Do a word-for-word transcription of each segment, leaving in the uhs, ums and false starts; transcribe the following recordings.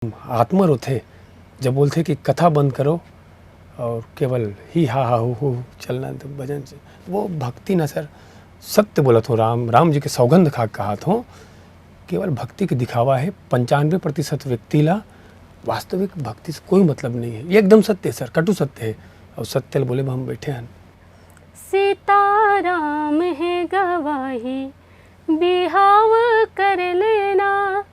आत्मा रोथे, जब बोलथे कि कथा बंद करो और केवल ही हा हा हू हू चलना, तो भजन से, वो भक्ति ना सर, सत्य बोलत हूँ, राम, राम जी के सौगंध खा के कहत हूँ, केवल भक्ति के दिखावा है। पंचानवे प्रतिशत व्यक्ति ला वास्तविक भक्ति से कोई मतलब नहीं है। ये एकदम सत्य है सर, कटु सत्य है, और सत्य ल बोले बर हम बैठे हैं। सीताराम है गवाही, बिहाव कर लेना,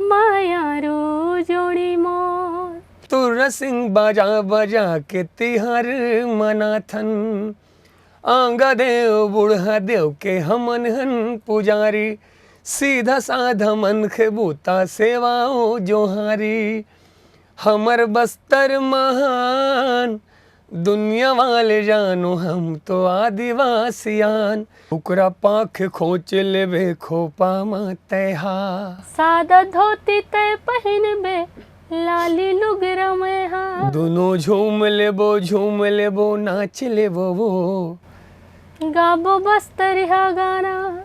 माया रो जोड़ी मोर। तुर्रा सिंह बाजा बजा के तिहार मनाथन, आंगा देव बूढ़ा देव के हमन हन पुजारी, सीधा साधा मनखे बूता सेवा ओ जोहारी। हमर बस्तर महान, दुनिया वाले जानो हम तो आदिवासियान। ओकरा पाख खोच लेबे खोपा म तैहा। सादा धोती तय पहिनबे, लाली लुगरा में हा। दुनो झूम लेबो, झूम लेबो, नाच लेबो वो। गाबो बस्तरिया गाना।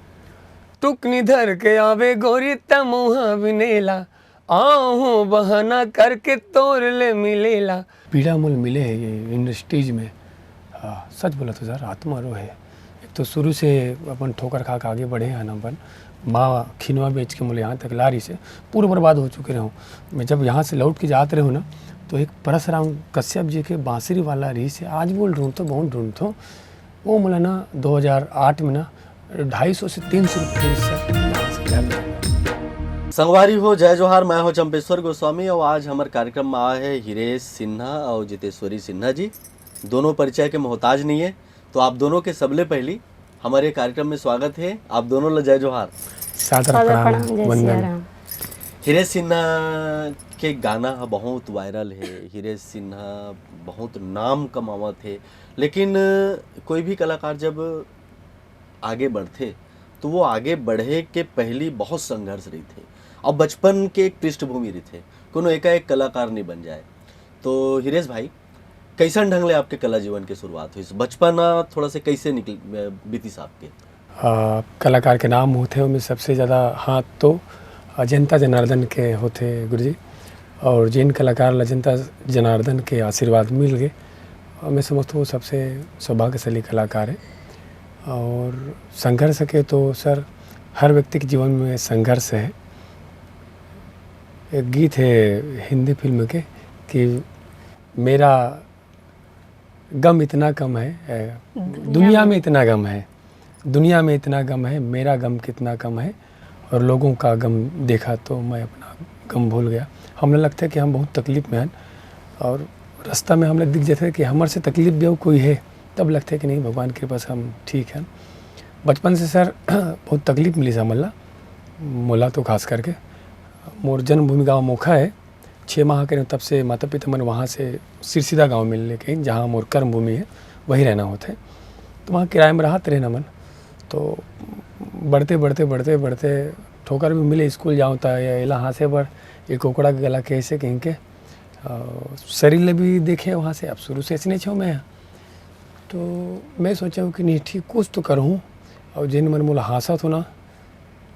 टुकनी धर के आवे गोरी त मुहा बिनेला, आहो बहाना करके तोर ले मिलेला। पीड़ा मोल मिले है ये इंडस्ट्रीज में। हाँ, सच बोला तो सर, आत्मा रो है। एक तो शुरू से अपन ठोकर खा के आगे बढ़े हैं अपन। माँ खिनवा बेच के मोले यहाँ तक लारी से पूरा बर्बाद हो चुके रहूँ। मैं जब यहाँ से लौट के जात रहूँ ना, तो एक परसराम कश्यप जी के बांसुरी वाला रही से आज बोल ढूंढतो, बहुत ढूंढतो। वो मोला ना दो हज़ार आठ में ना ढाई सौ से तीन सौ रुपये से डांस किया था। संगवारी हो, जय जोहार, मैं हो चंपेश्वर गोस्वामी और आज हमर कार्यक्रम में आए हैं हिरेश सिन्हा और जितेश्वरी सिन्हा जी। दोनों परिचय के मोहताज नहीं है, तो आप दोनों के सबले पहली हमारे कार्यक्रम में स्वागत है। आप दोनों ला जय जोहार। सादर सादर प्रणाम, प्रणाम, जय वंदन। सिया राम। हिरेश सिन्हा के गाना ह बहुत वायरल है, हिरेश सिन्हा बहुत नाम कमावत है, लेकिन कोई भी कलाकार जब आगे बढ़थे तो वो आगे बढ़े के पहली बहुत संघर्ष रहिथे और बचपन के एक पृष्ठभूमि रहिथे, कोनो एकाएक कलाकार नहीं बन जाए। तो हिरेश भाई, कैसन ढंग ले आपके कला जीवन के शुरुआत हुई? बचपन, आ, थोड़ा से कैसे निकल, आ, बीतिस आपके? आ, कलाकार के नाम होथे, ओमे सबसे ज़्यादा हाथ तो, आ, जनता जनार्दन के होथे, गुरुजी। और जिन कलाकार ला जनता जनार्दन के आशीर्वाद मिल गए, मैं समझता हूँ, वो सबसे सौभाग्यशाली कलाकार है। और संघर्ष के तो सर, हर व्यक्ति के जीवन में संघर्ष है। एक गीत है हिंदी फिल्म के कि मेरा गम इतना कम है, ए, दुनिया दुनिया में में। इतना गम है, दुनिया में इतना गम है, मेरा गम कितना कम है, और लोगों का गम देखा तो मैं अपना गम भूल गया। हमला लगता है कि हम बहुत तकलीफ में हैं, और रास्ता में हमला दिख जाता है कि हमर से तकलीफ भी कोई है, तब लगता है कि नहीं, भगवान की कृपा से हम ठीक हैं। बचपन से सर बहुत तकलीफ मिली हमला, मोला तो खास करके। मोर जन्मभूमि गाँव मोखा है, छः माह के तब से माता पिता मन वहाँ से सिरसिदा गाँव में लेके, जहाँ मोर कर्म भूमि है, वही रहना होता है। तो वहाँ किराए में रहत रहना मन, तो बढ़ते बढ़ते बढ़ते बढ़ते ठोकर भी मिले, स्कूल जाऊँ त या एला हाँसे बर, ये कोकड़ा के गला कैसे कहीं के, अ, शरीर ले भी देखे वहाँ से। अब शुरू से ऐसे नहीं छो मैं, तो मैं सोचा हूँ कि नहीं ठीक, कुछ तो करूँ, और जिन मन मोला हाँसत हो ना,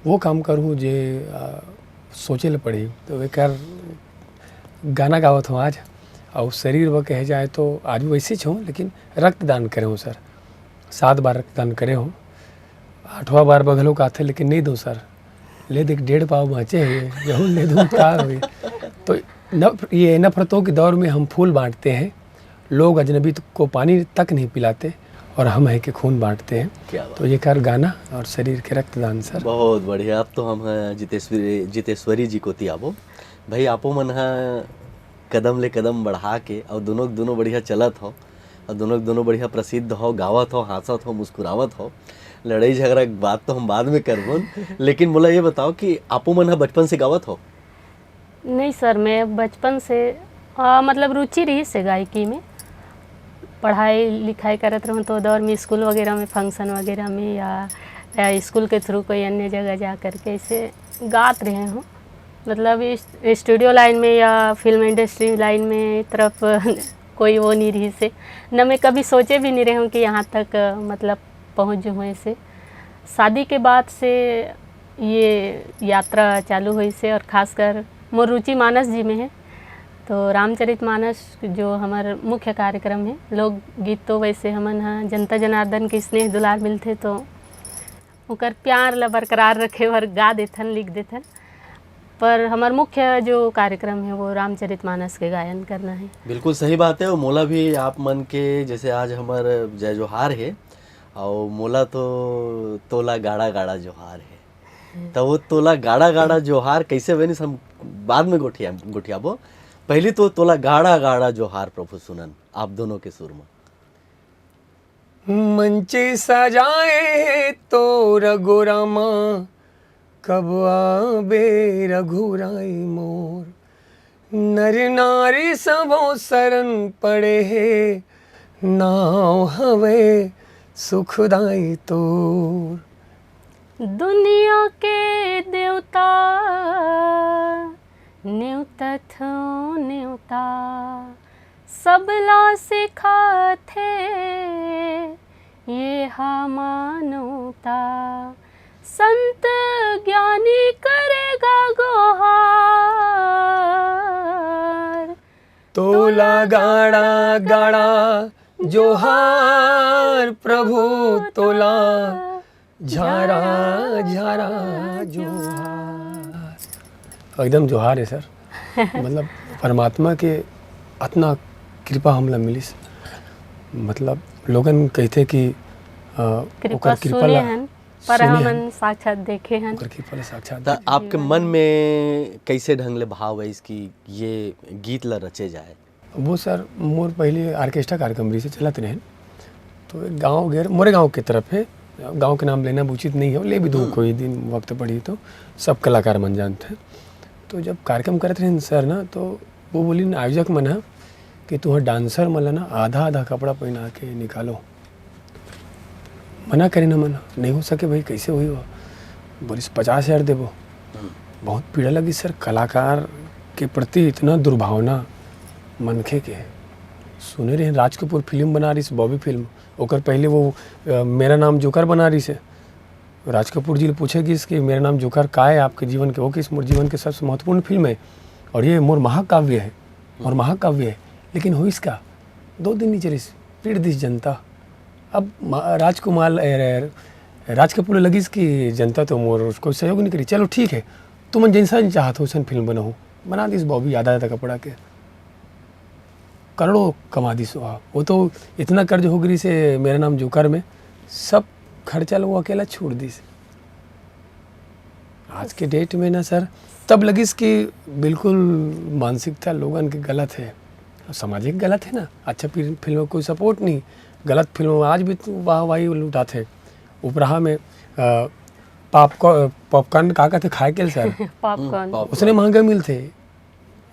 वो काम करूँ जे, अ, सोचे ले पड़ी। तो एकर गाना गावत हूँ आज, और शरीर व कहे जाए तो आज भी वैसे ही हूँ, लेकिन रक्तदान करे हूँ सर, सात बार रक्तदान करे हूँ। आठवां बार बघलो का आथे, लेकिन नहीं दूँ सर, ले देख डेढ़ पाव बाँचे है, यहू ले दूँ का हुई। तो नफ-, ये नफरतों के दौर में हम फूल बाँटते हैं, लोग अजनबी को पानी तक नहीं पिलाते और हम है कि खून बाँटते हैं। क्या बात। तो ये कर गाना और शरीर के रक्तदान सर। बहुत बढ़िया। अब तो हम हैं जितेश्वरी, जितेश्वरी जी कोती आबो। भाई, आपो मन ह कदम ले कदम बढ़ा के और दोनों, दोनों बढ़िया चलत हो और दोनों, दोनों बढ़िया प्रसिद्ध हो, गावत हो, हाँसत हो, मुस्कुरावत हो। लड़ाई झगड़ा के बात तो हम बाद में करबोन, लेकिन मोला ये बताओ कि आपो मन ह बचपन से गावत हो? नहीं सर, मैं बचपन से, आ, मतलब रुचि रहिस हे गायकी में। पढ़ाई लिखाई करत रहूँ तो दौर में स्कूल वगैरह में, फंक्शन वगैरह में या, या स्कूल के थ्रू कोई अन्य जगह जा करके ऐसे गात रहे हूँ। मतलब इस स्टूडियो लाइन में या फिल्म इंडस्ट्री लाइन में तरफ कोई वो नहीं रहिस हे, न मैं कभी सोचे भी नहीं रहे हूँ कि यहाँ तक, मतलब, पहुँच जाऊँ ऐसे। शादी के बाद से ये यात्रा चालू होइस हे और खासकर मोर रुचि मानस जी में हे। तो रामचरित मानस जो हमर मुख्य कार्यक्रम हे, लोकगीत तो वैसे हमन ह जनता जनार्दन के स्नेह दुलार मिलथे, तो ओकर प्यार ला बरकरार रखे बर गा देथन, लिख देथन। पर हमर मुख्य जो कार्यक्रम हे, वो रामचरित मानस के गायन करना हे। बिल्कुल सही बात है। और मोला भी आप मन के, जैसे आज हमर जय जोहार हे, और मोला तो तोला गाड़ा गाड़ा जोहार हे। तो वो तोला गाड़ा गाड़ा जोहार कैसे बनिस, हम बाद में गोठिया गोठियाबो। पहली तो तोला गाड़ा गाड़ा जोहार प्रभु सुनन, आप दोनों के सुर में। मंचे सजाए हे तोर गोरा माँ, कब आबे रघुराई मोर। नर नारी सबो शरण पड़े हे, नाव हवे सुखदाई तोर। दुनिया के देवता नेवतथों नेवता, सबला सिखाथे ये हा मानवता। संत ज्ञानी करेगा गोहार। तोला गाड़ा गाड़ा जोहार प्रभु, तोला झारा झारा जोहार। एकदम जोहार हे सर। मतलब परमात्मा के अतना कृपा हमला मिलिस। मतलब लोगन कहिथे कि, अ, कृपा ओकर कृपा सुने ला हन, पर सुने हमन हन। साक्षात देखे हन। ओकर कृपा ला साक्षात त देखे। आपके जीवन मन में। में कैसे ढंग ले भाव आइस कि ये गीत ला रचे जाए? वो सर, मोर पहले ऑर्केस्ट्रा कार्यक्रम रहिसे चलत रहे, तो एक गाँव गए, मोरे गाँव के तरफ हे, गाँव के नाम लेना भी उचित नहीं है, ले भी दो हम्म। कोई दिन वक्त पड़ी तो सब कलाकार मन जानते हैं। तो जब कार्यक्रम करत रहे सर ना, तो वो बोलिन आयोजक मन ह कि तुहर डांसर मन ला ना आधा आधा कपड़ा पहना के निकालो। मना करेन हमन, नहीं हो सके भाई, कैसे होही वो? बोलिस, "पचास हजार देबो।" हम्म। बहुत पीड़ा लगिस सर, कलाकार के प्रति इतना दुर्भावना मनखे के। सुने रहे राज कपूर फिल्म बना रहिस, बॉबी फिल्म, ओकर पहले वो, अ, मेरा नाम जोकर बना रहिसे। राज कपूर जी ले पूछे गिस कि मेरा नाम जोकर का है आपके जीवन के? वो किस मोर जीवन के सबसे महत्वपूर्ण फिल्म है और ये मोर महाकाव्य है, मोर महाकाव्य है। लेकिन होइस का? दो दिन नहीं चलिस, पीट दिस जनता। अब मा-, राजकुमार, ए, रे-, राज कपूर लगिस कि जनता तो मोर उसको सहयोग नहीं करी। चलो ठीक है, तुमन जैसा चाहत हो वैसन फिल्म बनाओ, बना दिस बॉबी आधा आधा कपड़ा के। करोड़ों कमा दिस ओहा। वो तो इतना कर्ज हो गिस हे मेरा नाम जोकर में, सब खर्चा ल वो अकेला छोड़ दिस। आज के डेट में ना सर, तब लगिस कि बिल्कुल मानसिकता लोगन के गलत है, सामाजिक गलत है ना। अच्छा फिर फिल्म कोई सपोर्ट नहीं, गलत फिल्म आज भी तो वाह वाही लुटात है। उपराहा में, अ, पॉपकॉर्न, पॉपकॉर्न का कहते खाए के सर? पॉपकॉर्न। हम्म, पॉपकॉर्न। उसने महंगा मिलते।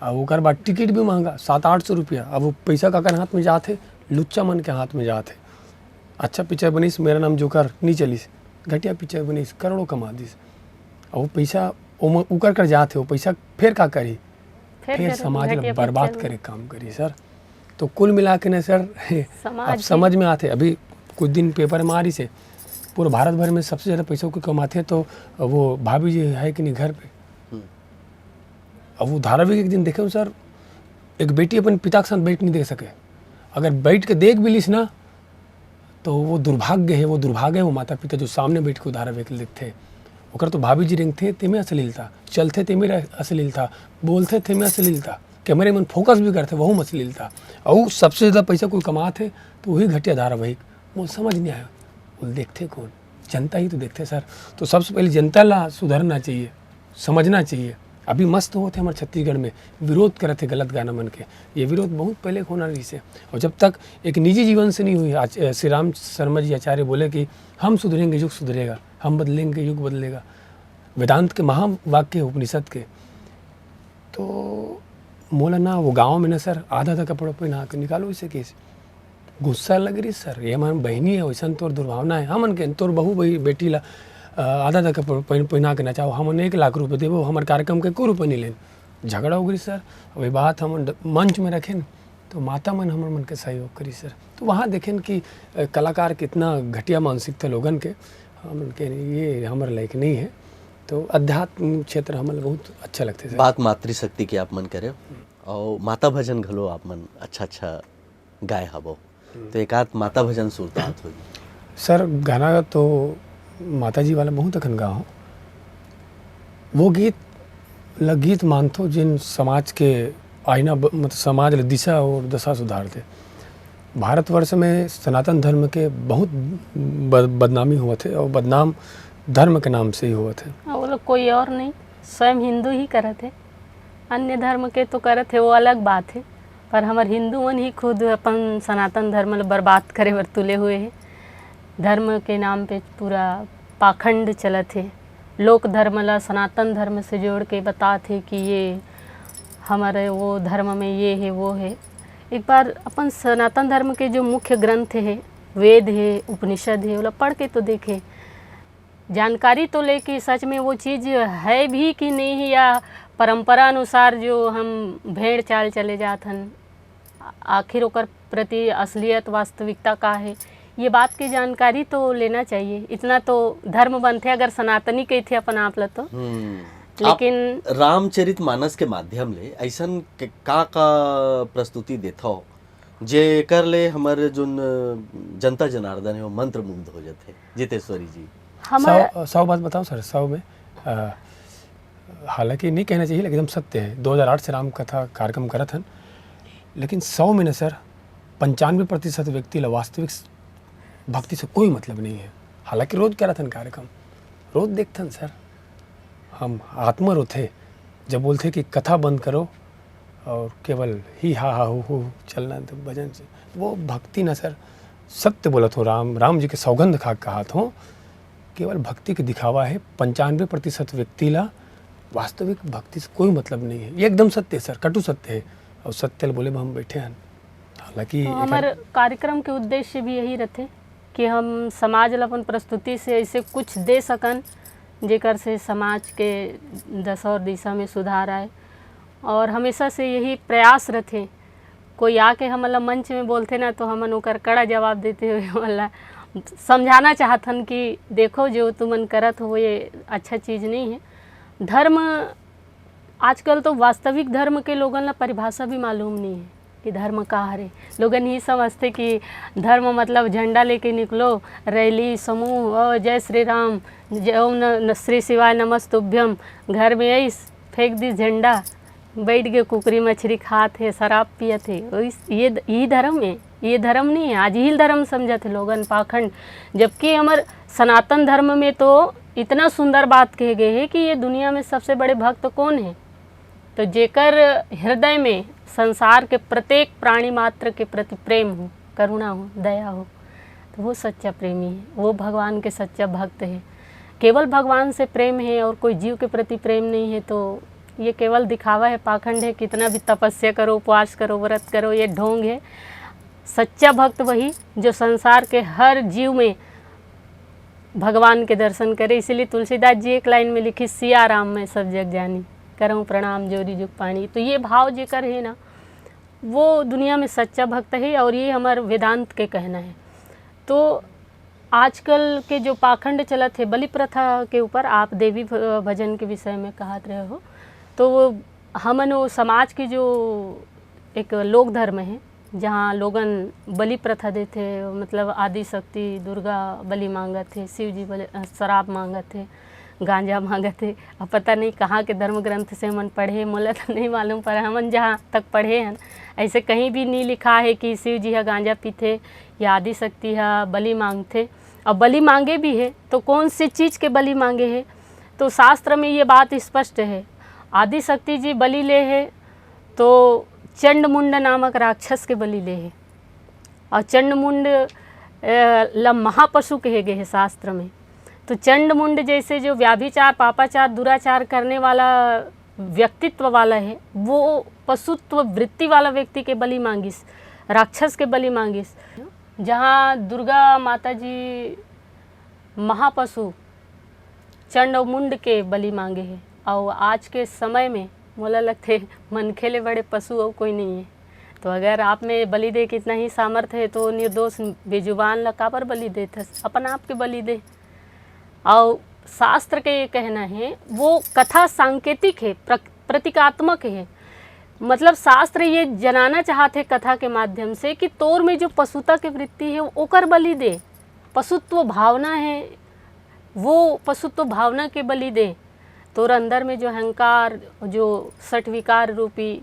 अब ओकर बाद टिकट भी महंगा, सात आठ सौ रुपया। अब वो पैसा काकर हाथ में जात हे? लुच्चा मन के हाथ में जात हे। अच्छा पिक्चर बनिस, मेरा नाम जोकर, नहीं चलिस, घटिया पिक्चर बनिस, करोड़ों कमा दिस। अब वो पैसा ओम-, उकर कर जात हे, वो पैसा फेर का करी? फेर फेर जरूर समाज ला घटिया बर्बाद पिक्चर करे काम करी सर। तो कुल मिला के ना सर, समाज अब ही समझ में आते, अभी कुछ दिन पेपर में आ रहिसे, पूरा भारत भर में सबसे ज़्यादा पैसा कोई कमाते तो वो भाभी जी है कि नहीं घर पे। हम्म। अब वो धारावाहिक एक दिन देखे सर, एक बेटी अपन पिता के साथ बैठ नहीं देख सके, अगर बैठ के देख भी लिस ना, तो वो दुर्भाग्य है, वो दुर्भाग्य है, वो माता पिता जो सामने बैठ के धारावाहिक देखते। ओकर तो भाभी जी रेंगथे, तेमे अश्लीलता, चलथे, तेमे र-, अश्लीलता, बोलथे, तेमे अश्लीलता, कैमरे मन फोकस भी करथे, वहू में अश्लीलता। और सबसे ज़्यादा पैसा कोई कमात है, तो वही घटिया धारावाहिक। मोर समझ नहीं आया, वो देखथे कौन? जनता ही तो देखथे सर। तो सबसे पहले जनता ला सुधरना चाहिए, समझना चाहिए। अभी मस्त होत हे हमर छत्तीसगढ़ में, विरोध करत हे गलत गाना मन के। ये विरोध बहुत पहले होना रहिसे। और जब तक एक निजी जीवन से नहीं हुई, आच-, अ, श्री राम शर्मा जी आचार्य बोले कि हम सुधरेंगे, युग सुधरेगा, हम बदलेंगे, युग बदलेगा। वेदांत के महावाक्य है उपनिषद के। तो मोला ना वो गाँव में ना सर आधा आधा कपड़ा पहना के निकालो इसे केस। गुस्सा लग रही सर, ये हमार बहिनी है, वैसन तोर दुर्भावना है, हमन के तोर बहू बही-, बेटी ला, अ, आधा आधा कपड़ा पहन, पहना के नचाओ, हमन एक लाख रुपये देबो, हमार कार्यक्रम के कोई रुपये नहीं लेन। झगड़ा हो गई सर। वही बात हमन ड-, मंच में रखेन, तो माता मन हमर मन के सहयोग करी सर। तो वहाँ देखेन कि, अ, कलाकार कितना घटिया मानसिकता लोगन के, हमन के ये हमर लायक नहीं है। तो अध्यात्म क्षेत्र हमन ला बहुत अच्छा लगथे सर। बात मातृशक्ति के आप मन करे, और माता भजन घलो आप मन अच्छा अच्छा गाए हवो। हम्म। तो एक आध माता भजन सुरतात होही। सर, गाना तो माता जी वाला बहुत अकन गा हो। वो गीत ल गीत मानथो, जिन समाज के आईना ब-, मतलब, समाज ल दिशा और दशा सुधारथे। भारतवर्ष में सनातन धर्म के बहुत ब-, बदनामी होवत हे, और बदनाम धर्म के नाम से ही होवत हे। हाँ, वो लोग कोई और नहीं, स्वयं हिंदू ही करत हे। अन्य धर्म के तो करत हे, वो अलग बात हे, पर हमर हिंदू मन ही खुद अपन सनातन धर्म ल बर्बाद करे बर तुले हुए हे। धर्म के नाम पे पूरा पाखंड चलत हे। लोक धर्म ला सनातन धर्म से जोड़ के बतात हे कि ये हमर वो धर्म में ये हे, वो हे। एक बार अपन सनातन धर्म के जो मुख्य ग्रंथ हे, वेद हे, उपनिषद हे, ओला पढ़ के तो देखे, जानकारी तो ले कि सच में वो चीज है भी कि नहीं है, या परंपरा अनुसार जो हम भेड़ चाल चले जात हन, आखिर ओकर प्रति असलियत, वास्तविकता का हे, ये बात की जानकारी तो लेना चाहिए। इतना तो धर्म बनथे अगर सनातनी कहिथे अपन आप ल तो। हम्म। लेकिन आप रामचरित मानस के माध्यम ले ऐसन के, का का प्रस्तुति देथव, जेकर ले हमर जोन जनता जनार्दन हे, वो मंत्रमुग्ध हो जाथे? जितेश्वरी जी। हमर सौ, सौ बात बताओ सर, सौ में, अ, हालांकि नहीं कहना चाहिए, लेकिन एकदम सत्य है। दो हज़ार आठ से राम कथा कार्यक्रम करत हन, लेकिन सौ में न सर, पंचानवे प्रतिशत व्यक्ति ला वास्तविक भक्ति से कोई मतलब नहीं है। हालांकि रोज करत हन कार्यक्रम, रोज देखथन सर, हम आत्मा रोथे जब बोलथे कि कथा बंद करो और केवल ही हा हा हू हू चलना, तो भजन से, वो भक्ति ना सर। सत्य बोलत हो, राम, राम जी के सौगंध खा के कहत हो, केवल भक्ति के दिखावा है। पंचानवे प्रतिशत व्यक्ति ला वास्तविक भक्ति से कोई मतलब नहीं है। ये एकदम सत्य है सर, कटु सत्य है, और सत्य ल बोले में हम बैठे हैं। हालांकि तो एकर हमर कार्यक्रम के उद्देश्य भी यही रहथे कि हम समाज ल अपन प्रस्तुति से ऐसे कुछ दे सकन, जेकर से समाज के दशा और दिशा में सुधार आए। और हमेशा से यही प्रयास रहथे, कोई आके हमन ला मंच में बोलथे ना, तो हमन ओकर कड़ा जवाब देते हुए हमन ला समझाना चाहथन कि देखो, जो तुमन करत हो, ये अच्छा चीज नहीं है। धर्म, आजकल तो वास्तविक धर्म के लोगन ला परिभाषा भी मालूम नहीं है कि धर्म का हरे। लोगन ही समझथे कि धर्म मतलब झंडा लेके निकलो, रैली, समूह, ओ जय श्री राम, जय ओम न, न, श्री शिवाय नमस्तुभ्यम, घर में आई, फेंक दी झंडा, बैठ के कुकरी मछरी खात हे, शराब पियत हे। ओइस-, ये ध-, ये धर्म है? ये धर्म नहीं है। आज ही धर्म समझत हे लोगन, पाखंड। जबकि हमर सनातन धर्म में तो इतना सुंदर बात कहे गए है कि ये दुनिया में सबसे बड़े भक्त कौन है? तो जेकर हृदय में संसार के प्रत्येक प्राणी मात्र के प्रति प्रेम हो, करुणा हो, दया हो, तो वो सच्चा प्रेमी है, वो भगवान के सच्चा भक्त है। केवल भगवान से प्रेम है और कोई जीव के प्रति प्रेम नहीं है, तो ये केवल दिखावा है, पाखंड है। कितना भी तपस्या करो, उपवास करो, व्रत करो, ये ढोंग है। सच्चा भक्त वही जो संसार के हर जीव में भगवान के दर्शन करे। इसीलिए तुलसीदास जी एक लाइन में लिखी, "सिया राम मैं सब जग जानी, करहूँ प्रणाम जोरी जुग पानी।" तो ये भाव जेकर है ना, वो दुनिया में सच्चा भक्त है। और ये हमार वेदांत के कहना है। तो आजकल के जो पाखंड चलत है बलि प्रथा के ऊपर, आप देवी भ-, भजन के विषय में कहत रहे हो, तो वो हमन वो समाज के जो एक लोक धर्म है, जहाँ लोगन बलि प्रथा देथे, मतलब आदि शक्ति दुर्गा बलि मांगत हे, शिव जी बलि, अ, शराब मांगत हे, गांजा मांगत हे। अब पता नहीं कहाँ के धर्म ग्रंथ से हमन पढ़े, मोला तो नहीं मालूम, पर हमन जहाँ तक पढ़े हन, ऐसे कहीं भी नहीं लिखा है कि शिव जी ह गांजा पीथे या आदि शक्ति ह बलि मांगथे। अब बलि मांगे भी है तो कौन से चीज के बलि मांगे है? तो शास्त्र में ये बात स्पष्ट है, आदि शक्ति जी बलि ले है तो चंड मुंड नामक राक्षस के बलि ले हे। और चंड मुंड, अ, ल महापशु कहे गए हे शास्त्र में। तो चंड मुंड जैसे जो व्याभिचार, पापाचार, दुराचार करने वाला व्यक्तित्व वाला है, वो पशुत्व वृत्ति वाला व्यक्ति के बलि मांगिस, राक्षस के बलि मांगिस। जहाँ दुर्गा माता जी महापशु चंड अउ मुंड के बलि मांगे हे। अउ आज के समय में मोला लगथे मनखे ले बड़े पशु अउ कोई नहीं है। तो अगर आप में बलि दे के इतना ही सामर्थ्य है तो निर्दोष बेजुबान ला काबर बलि देथस? अपन आप के बलि दे। अउ शास्त्र के ये कहना है, वो कथा सांकेतिक है, प्रक-, प्रतीकात्मक है। मतलब शास्त्र ये जनाना चाहत है कथा के माध्यम से कि तोर में जो पशुता के वृत्ति है, ओकर बलि दे। पशुत्व भावना है, वो पशुत्व भावना के बलि दे। तोर अंदर में जो अहंकार, जो सठ विकार रूपी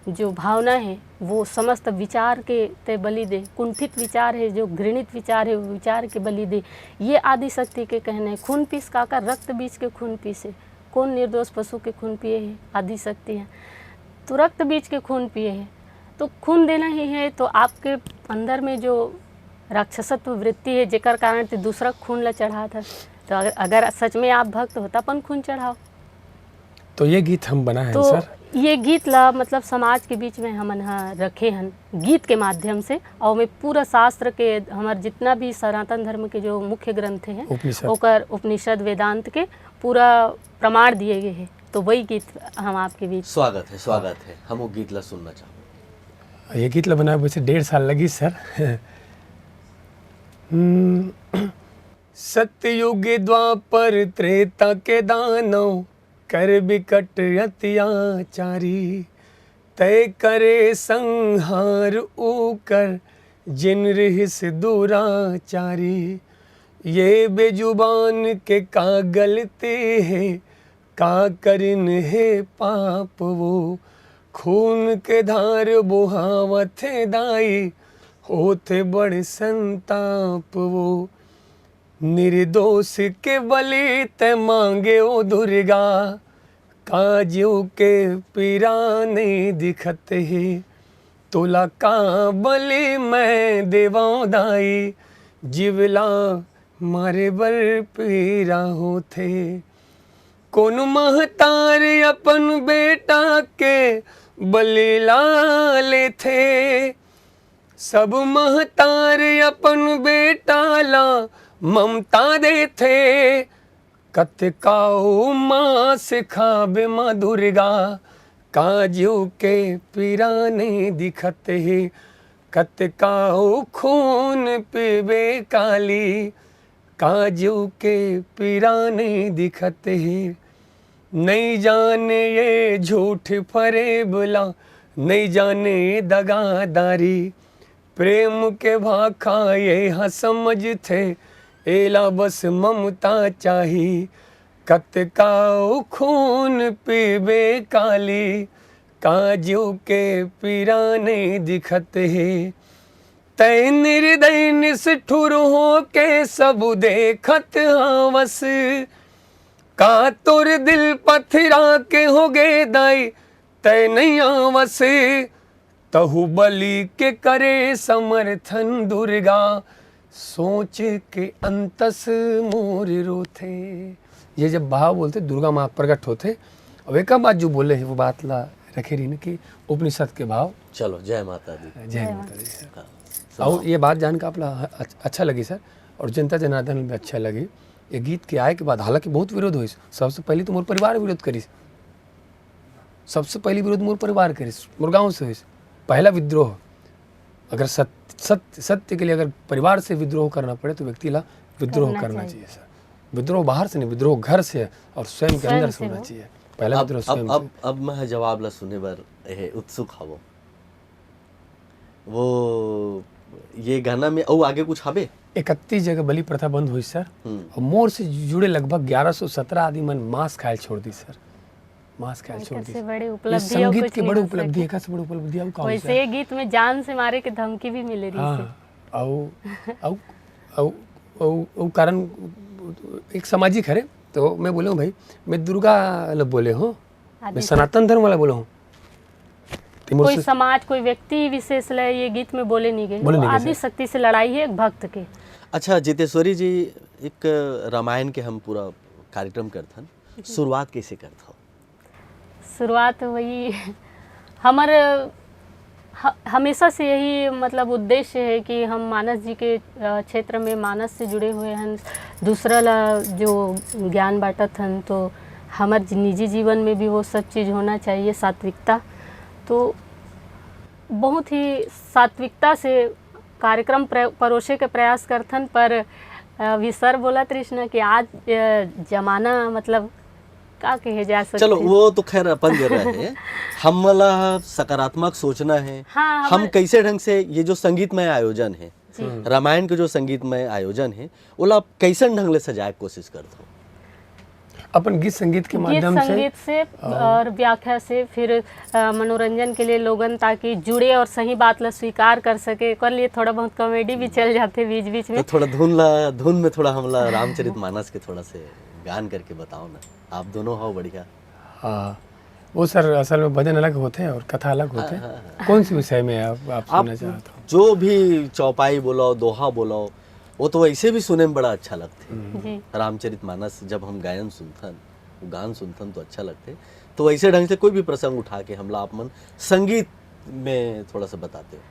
जो भावना है, वो समस्त विचार के तय बलि दे। कुंठित विचार है, जो घृणित विचार है, वो विचार के बलि दे। ये आदि शक्ति के कहना है। खून पीस का, का रक्त बीज के खून पीस है। कौन निर्दोष पशु के खून पिए है? आदि शक्ति है। तो रक्त बीज के खून पिए है, तो खून देना ही है। तो आपके अंदर में जो राक्षसत्व वृत्ति है, जेकर कारण ते दूसरा खून ला चढ़ात है, तो अगर, अगर सच में आप भक्त हो, तो अपन खून चढ़ाओ। तो ये गीत हम बनाए हैं, तो सर। ये गीत ला, मतलब, समाज के बीच में हमन ह रखे हन गीत के माध्यम से, और में पूरा शास्त्र के, हमर जितना भी सनातन धर्म के जो मुख्य ग्रंथ हैं, उपनिषद। ओकर उपनिषद, वेदांत के पूरा प्रमाण दिए गए हैं। तो वही गीत हम आपके बीच स्वागत है, स्वागत है। हम वो गीत ला सुनना चाहबो। ये गीत ला बनाए वैसे डेढ़ साल लगी, सर। हम्म, सतयुग द्वापर त्रेता के दानव, कर बिकट अतियाचारी। तय करे संहार ऊकर, जिन रिहिस दुराचारी। ये बेजुबान के का गलती है, का करिन हे पाप वो। खून के धार बोहावत हे दाई, होथे बड़ संताप वो। निर्दोष के बलि तै मांगे ओ दुर्गा, का जीव के पीरा नहीं दिखत हे। तोला का बलि मैं देवंव दाई, जीव ला मारे बर पीरा होथे। कोनो महतारी अपन बेटा के बलि ला लेथे, सब महतारी अपन बेटा ला ममता देथे। कतकाऊ मांस खाबे माँ दुर्गा, का जीव के पीरा नहीं दिखत हे। कतकाऊ खून पीबे काली, का जीव के पीरा नहीं दिखत हे। नहीं जाने ये झूठ फरेब ला, नहीं जाने ये दगादारी। प्रेम के भाखा ये हा समझथे, एला बस ममता चाही। कतकाऊ खून पीबे काली, का जीव के पीरा नहीं दिखत हे। तै निर्दय निष्ठुर हो के सब देखत हावस, का तोर दिल पथरा के हो गे दाई, तै नहीं आवस। तहु बलि के करे समर्थन दुर्गा, सोच के अंतस मोर रोथे। ये जब भाव बोलथे, दुर्गा माँ प्रकट होथे। अब एक बात जो बोले हे, वो बात ला रखे रहिन कि उपनिषद के भाव। चलो, जय माता दी। जय जय माता दी, सर। हाँ, और सुनाओ। ये बात जान के आप ला अच-, अच्छा लगी, सर, और जनता जनार्दन भी अच्छा लगी। ये गीत के आए के बाद, हालांकि बहुत विरोध होइस, सबसे पहले तो मोर परिवार विरोध करिस, सबसे पहले विरोध मोर परिवार करिस, मोर गांव से होइस। पहला विद्रोह, अगर सत-, सत्य, सत्य के लिए अगर परिवार से विद्रोह करना पड़े, तो व्यक्ति ला विद्रोह करना करना चाहिए। चाहिए, सर। विद्रोह बाहर से नहीं, विद्रोह घर से और स्वयं के स्वयं अंदर से से होना हो। चाहिए। पहला अब, विद्रोह अब, स्वयं अब, से। अब मैं जवाब ला सुने बर एहे उत्सुक हवो। वो ये गाना में अउ आगे कुछ हवे? इकतीस जगह बलि प्रथा बंद होइस, सर। हम्म। और मोर से जुड़े लगभग ग्यारह सौ सत्रह आदमी मन मांस खायल छोड़ दिस, सर। मांस खायल छोड़ एकर दिस। से बड़े ये उपलब्धि अउ संगीत कुछ के नहीं बड़े हो उपलब्धि, सके। एकर से बड़े उपलब्धि अउ का होई, वैसे सर? ये गीत में जान से मारे के धमकी भी मिले रहिस हे। हाँ, अउ, अउ, अउ, अउ, अउ कारण एक सामाजिक हरे, तो मैं बोले हूँ भाई, मैं दुर्गा ला बोले हूँ, मैं आदि सनातन धर्म वाला बोला हूँ। ते मोर कोई से समाज, कोई व्यक्ति विशेष ले ये गीत में बोले नहीं गए। बोले नहीं गए, आदि सर। शक्ति से लड़ाई है एक भक्त के। अच्छा जितेश्वरी जी, एक रामायण के हम पूरा कार्यक्रम करथन, जी। शुरुआत कैसे करथव? शुरुआत वही हमर ह-, हमेशा से यही, मतलब, उद्देश्य है कि हम मानस जी के, अ, क्षेत्र में मानस से जुड़े हुए हैं, दूसरा ला जो ज्ञान बांटत हन, तो हमर जि-, निजी जीवन में भी वो सब चीज़ होना चाहिए, सात्विकता। तो बहुत ही सात्विकता से कार्यक्रम प्र-, परोसे के प्रयास करथन, पर अभी सर बोलत रहिस ना कि आज, अ, जमाना, मतलब, का कहे जा सकथे? चलो, वो तो खैर अपन जगह हे। हमला सकारात्मक सोचना हे, हाँ, हम हमर कइसे ढंग से ये जो संगीतमय आयोजन हे, जी। हम्म। रामायण के जो संगीतमय आयोजन हे, ओला आप कइसन ढंग ले सजाए के कोशिश करथो? अपन गीत संगीत के गीत माध्यम से संगीत से और और व्याख्या से, फिर, अ, मनोरंजन के लिए लोगन ताकि जुड़े और सही बात ला स्वीकार कर सके, ओकर लिए थोड़ा बहुत comedy भी चल जाथे बीच-बीच में। तो थोड़ा धुन ला, धुन में थोड़ा हमला रामचरित मानस के थोड़ा से गान करके बताओ ना, आप दोनों हो बढ़िया। हाँ, वो सर असल में भजन अलग होथे और कथा अलग हाँ, होथे। हाँ, हाँ। कौन से विषय में आप, आप आप सुनना चाहत हो? जो भी चौपाई बोलो, दोहा बोलो, वो तो वैसे भी सुने में बड़ा अच्छा लगथे। हम्म। जी। रामचरित मानस जब हम गायन सुनथन, वो गान सुनथन तो अच्छा लगथे। तो वैसे ढंग से कोई भी प्रसंग उठा के हमला आप मन संगीत में थोड़ा सा बताते हो।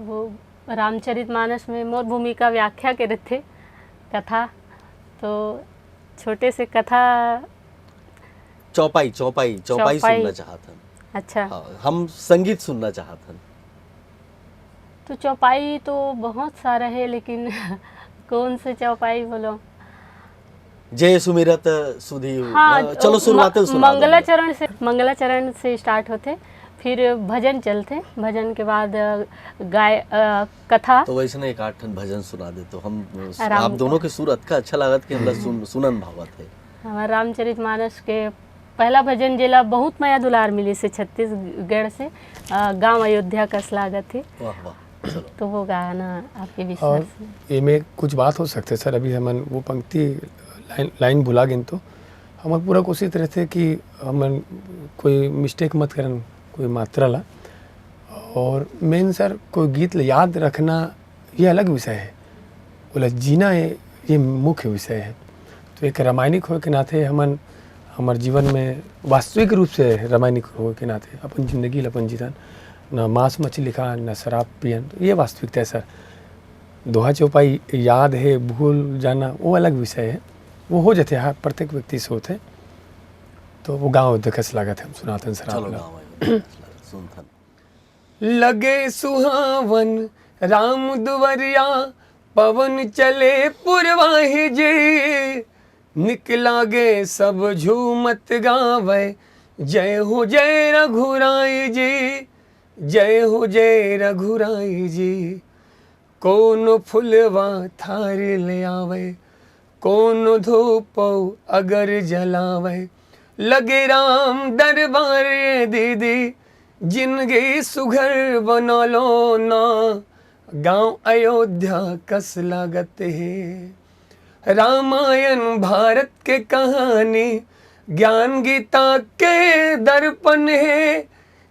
वो रामचरित मानस में मोर भूमिका व्याख्या के रथे, कथा। तो छोटे से कथा। चौपाई, चौपाई, चौपाई चौपाई। सुनना चाहत हन। अच्छा। हाँ, हम संगीत सुनना चाहत हन। तो चौपाई तो बहुत सारा है, लेकिन कौन से चौपाई बोलो? जय सुमिरत सुधी, हाँ, अ, चलो, शुरुआत म-, सुना दो। मंगलाचरण से, मंगलाचरण से start होथे, फिर भजन चलथे, भजन के बाद, अ, गाय, अ, कथा। तो वैसे ना एक आध ठन भजन सुना दे तो हम, अ, राम आप दोनों के सुर अतका अच्छा लागत कि हमला हम्म। सुन-, सुनन भावत है। हमार रामचरित मानस के पहला भजन, जेला बहुत मया दुलार मिलिस हे छत्तीसगढ़ से, अ, गाँव अयोध्या कस लागत हे। वाह, वाह, चलो। तो वो गाना आपके विचार और से। एमे कुछ बात हो सकथे सर, अभी हमन वो पंक्ति लाइन, लाइन भुला गेन तो हमर पूरा कोशिश रहथे कि हमन कोई mistake मत करन, कोई मात्रा ला। और main सर, कोई गीत ला याद रखना ये अलग विषय है, ओला जीना ये, ये मुख्य विषय है। तो एक रामायणिक होए के नाते हमन, हमर जीवन में वास्तविक रूप से रामायणिक होए के नाते अपन जिंदगी ल अपन जीतन, न मांस मछली खान, न शराब पियन, तो ये वास्तविकता है सर। दोहा चौपाई याद है, भूल जाना वो अलग विषय है, वो हो जाते हैं, हर प्रत्येक व्यक्ति से होते हैं। तो वो गाँव देखस लागत है, हम सुनातन सर चलो आप ला। गाँव आयो, सुनथन। लगे सुहावन राम दुवरिया, पवन चले पुरवाही जी। निक लागे सब झूमत गावे, जय हो जय रघुराई जी, जय हो जय रघुराई जी। कोनो फुलवा थार ले आवे, कोनो धूपौ अगर जलावे। लगे राम दरबार दीदी, जिनगी सुघर बना लो ना। गाँव अयोध्या कस लागत हे। रामायण भारत के कहानी, ज्ञान गीता के दर्पण हे।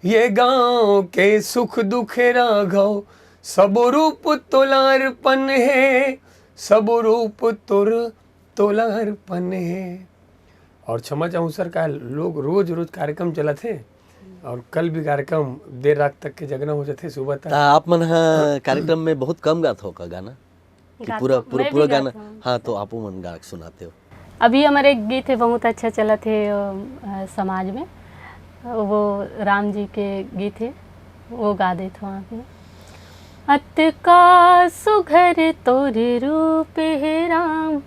ये गाँव के सुख दुख राघव, सब रूप तोला अर्पण हे, सब रूप तोर, तोला अर्पण हे। और क्षमा चाहूँ सर, का लोग रोज रोज कार्यक्रम चलत हे और कल भी कार्यक्रम देर रात तक के जगना हो जाथे, सुबह तक। ता आप मन ह कार्यक्रम में बहुत कम गात हो का गाना? कि गात पूरा, हो, पूरा, मैं पूरा भी गाना? गात हूँ। हाँ, तो आप मन गा के सुनाते हो। अभी हमारे एक गीत है, बहुत अच्छा चलत है, अ, अ, समाज में, वो राम जी के गीत है, वो गा देत हूँ आप में। अतका सुघर तोर रूप हे राम,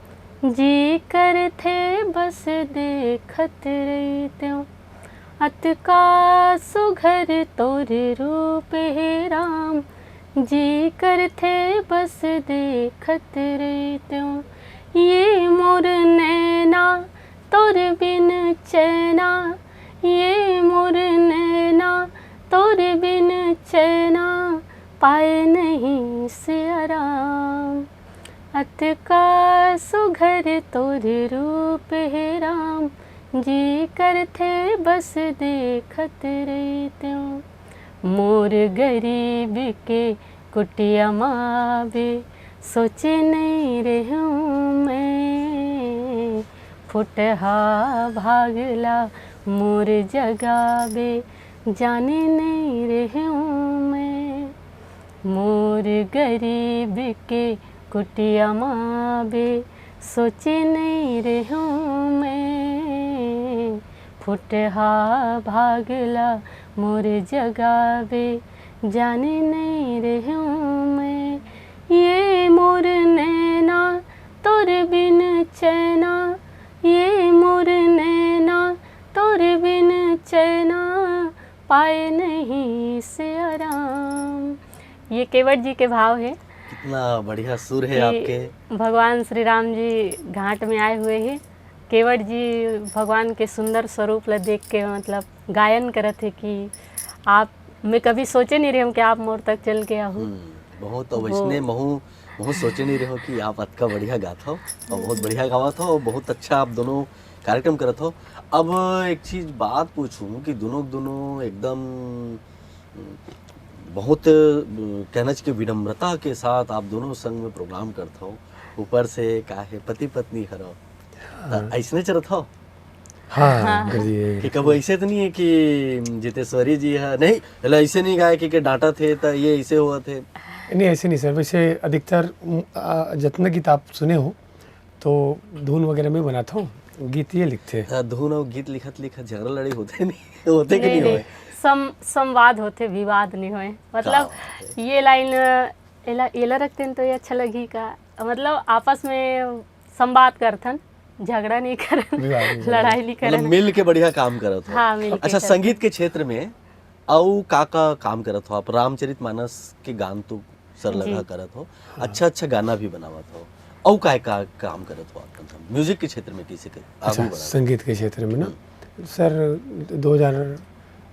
जी करथे बस देखत रहितेंव। अतका सुघर तोर रूप हे राम, जी करथे बस देखत रहितेंव। ये मोर नैना तोर बिन चैना, ये मोर नैना तोर बिन चैना, पाए नहीं सिया राम। अतका सुघर तोर रूप हे राम, जी करथे बस देखत रहितेंव। मोर गरीब के कुटिया मा बे, सोचे नइ रहेंव मैं। फुटहा भागला मोर जगाबे, जाने नइ रहेंव मैं। मोर गरीब के कुटिया मा बे, सोचे नइ रहेंव मैं। फुटहा भागला मोर जगाबे, जाने नइ रहेंव मैं। ये मोर नैना तोर बिन चैना, ये मोर नैना, तोर बिन चैना, पाए नहीं से आराम। ये केवट जी के भाव हे। कितना बढ़िया सुर है कि आपके। भगवान श्री राम जी घाट में आए हुए हैं। केवट जी भगवान के सुंदर स्वरूप ला देख के, मतलब, गायन करत हे कि आप, मैं कभी सोचे नहीं रहे हूँ कि आप मोर तक चल के आहू। हम्म, बहुत वो वैसने महू, महू सोचे नहीं रहे हो कि आप अतका बढ़िया गात हो और बहुत बढ़िया गावत हो और बहुत अच्छा आप दोनों कार्यक्रम करत हो। अब एक चीज बात पूछूं कि दोनों, दोनों एकदम, हम्म, बहुत, अ, कहना चाहिए, विनम्रता के साथ आप दोनों संग में प्रोग्राम करत हो। ऊपर से का है, पति पत्नी हरो, त हाँ। ऐसने चलत हो? हाँ, हाँ। गुरुजी, ये कि कबो ऐसे तो नहीं है कि जितेश्वरी जी है, नहीं, एला ऐसे नहीं गाए कि, कि डांटत हे, त ये ऐसे होत हे? नहीं, ऐसे नहीं सर। वैसे अधिकतर, उम, आ, जितना गीत आप सुने हो, तो धुन वगैरह में बनाता हूँ, गीत ये लिखते हैं। हाँ, धुन और गीत लिखत लिखत झगड़ा लड़ाई होते नहीं, होते कि नहीं नहीं, नहीं, होए? सम-, संवाद होते, विवाद नहीं होए। मतलब, क्या बात है। ये लाइन, एला, एला रखते हैं तो ये अच्छा लगी का? मतलब, आपस में संवाद करथन, झगड़ा नहीं करन, विवाद नहीं करन। लड़ाई नहीं मतलब, करन। मिल के बढ़िया काम करत हो। हाँ, मिल के अच्छा, करथन। संगीत के क्षेत्र में अउ का, का काम करत हो आप? रामचरित मानस के गान तो सर जी। लगा करत हो, हाँ। अच्छा, अच्छा गाना भी बनावत हो। अउ का, का काम करत हो आप, मतलब, म्यूजिक के क्षेत्र में कैसे कर, अच्छा, आगू बढ़ा? संगीत के क्षेत्र में ना, हम्म। सर, दो हज़ार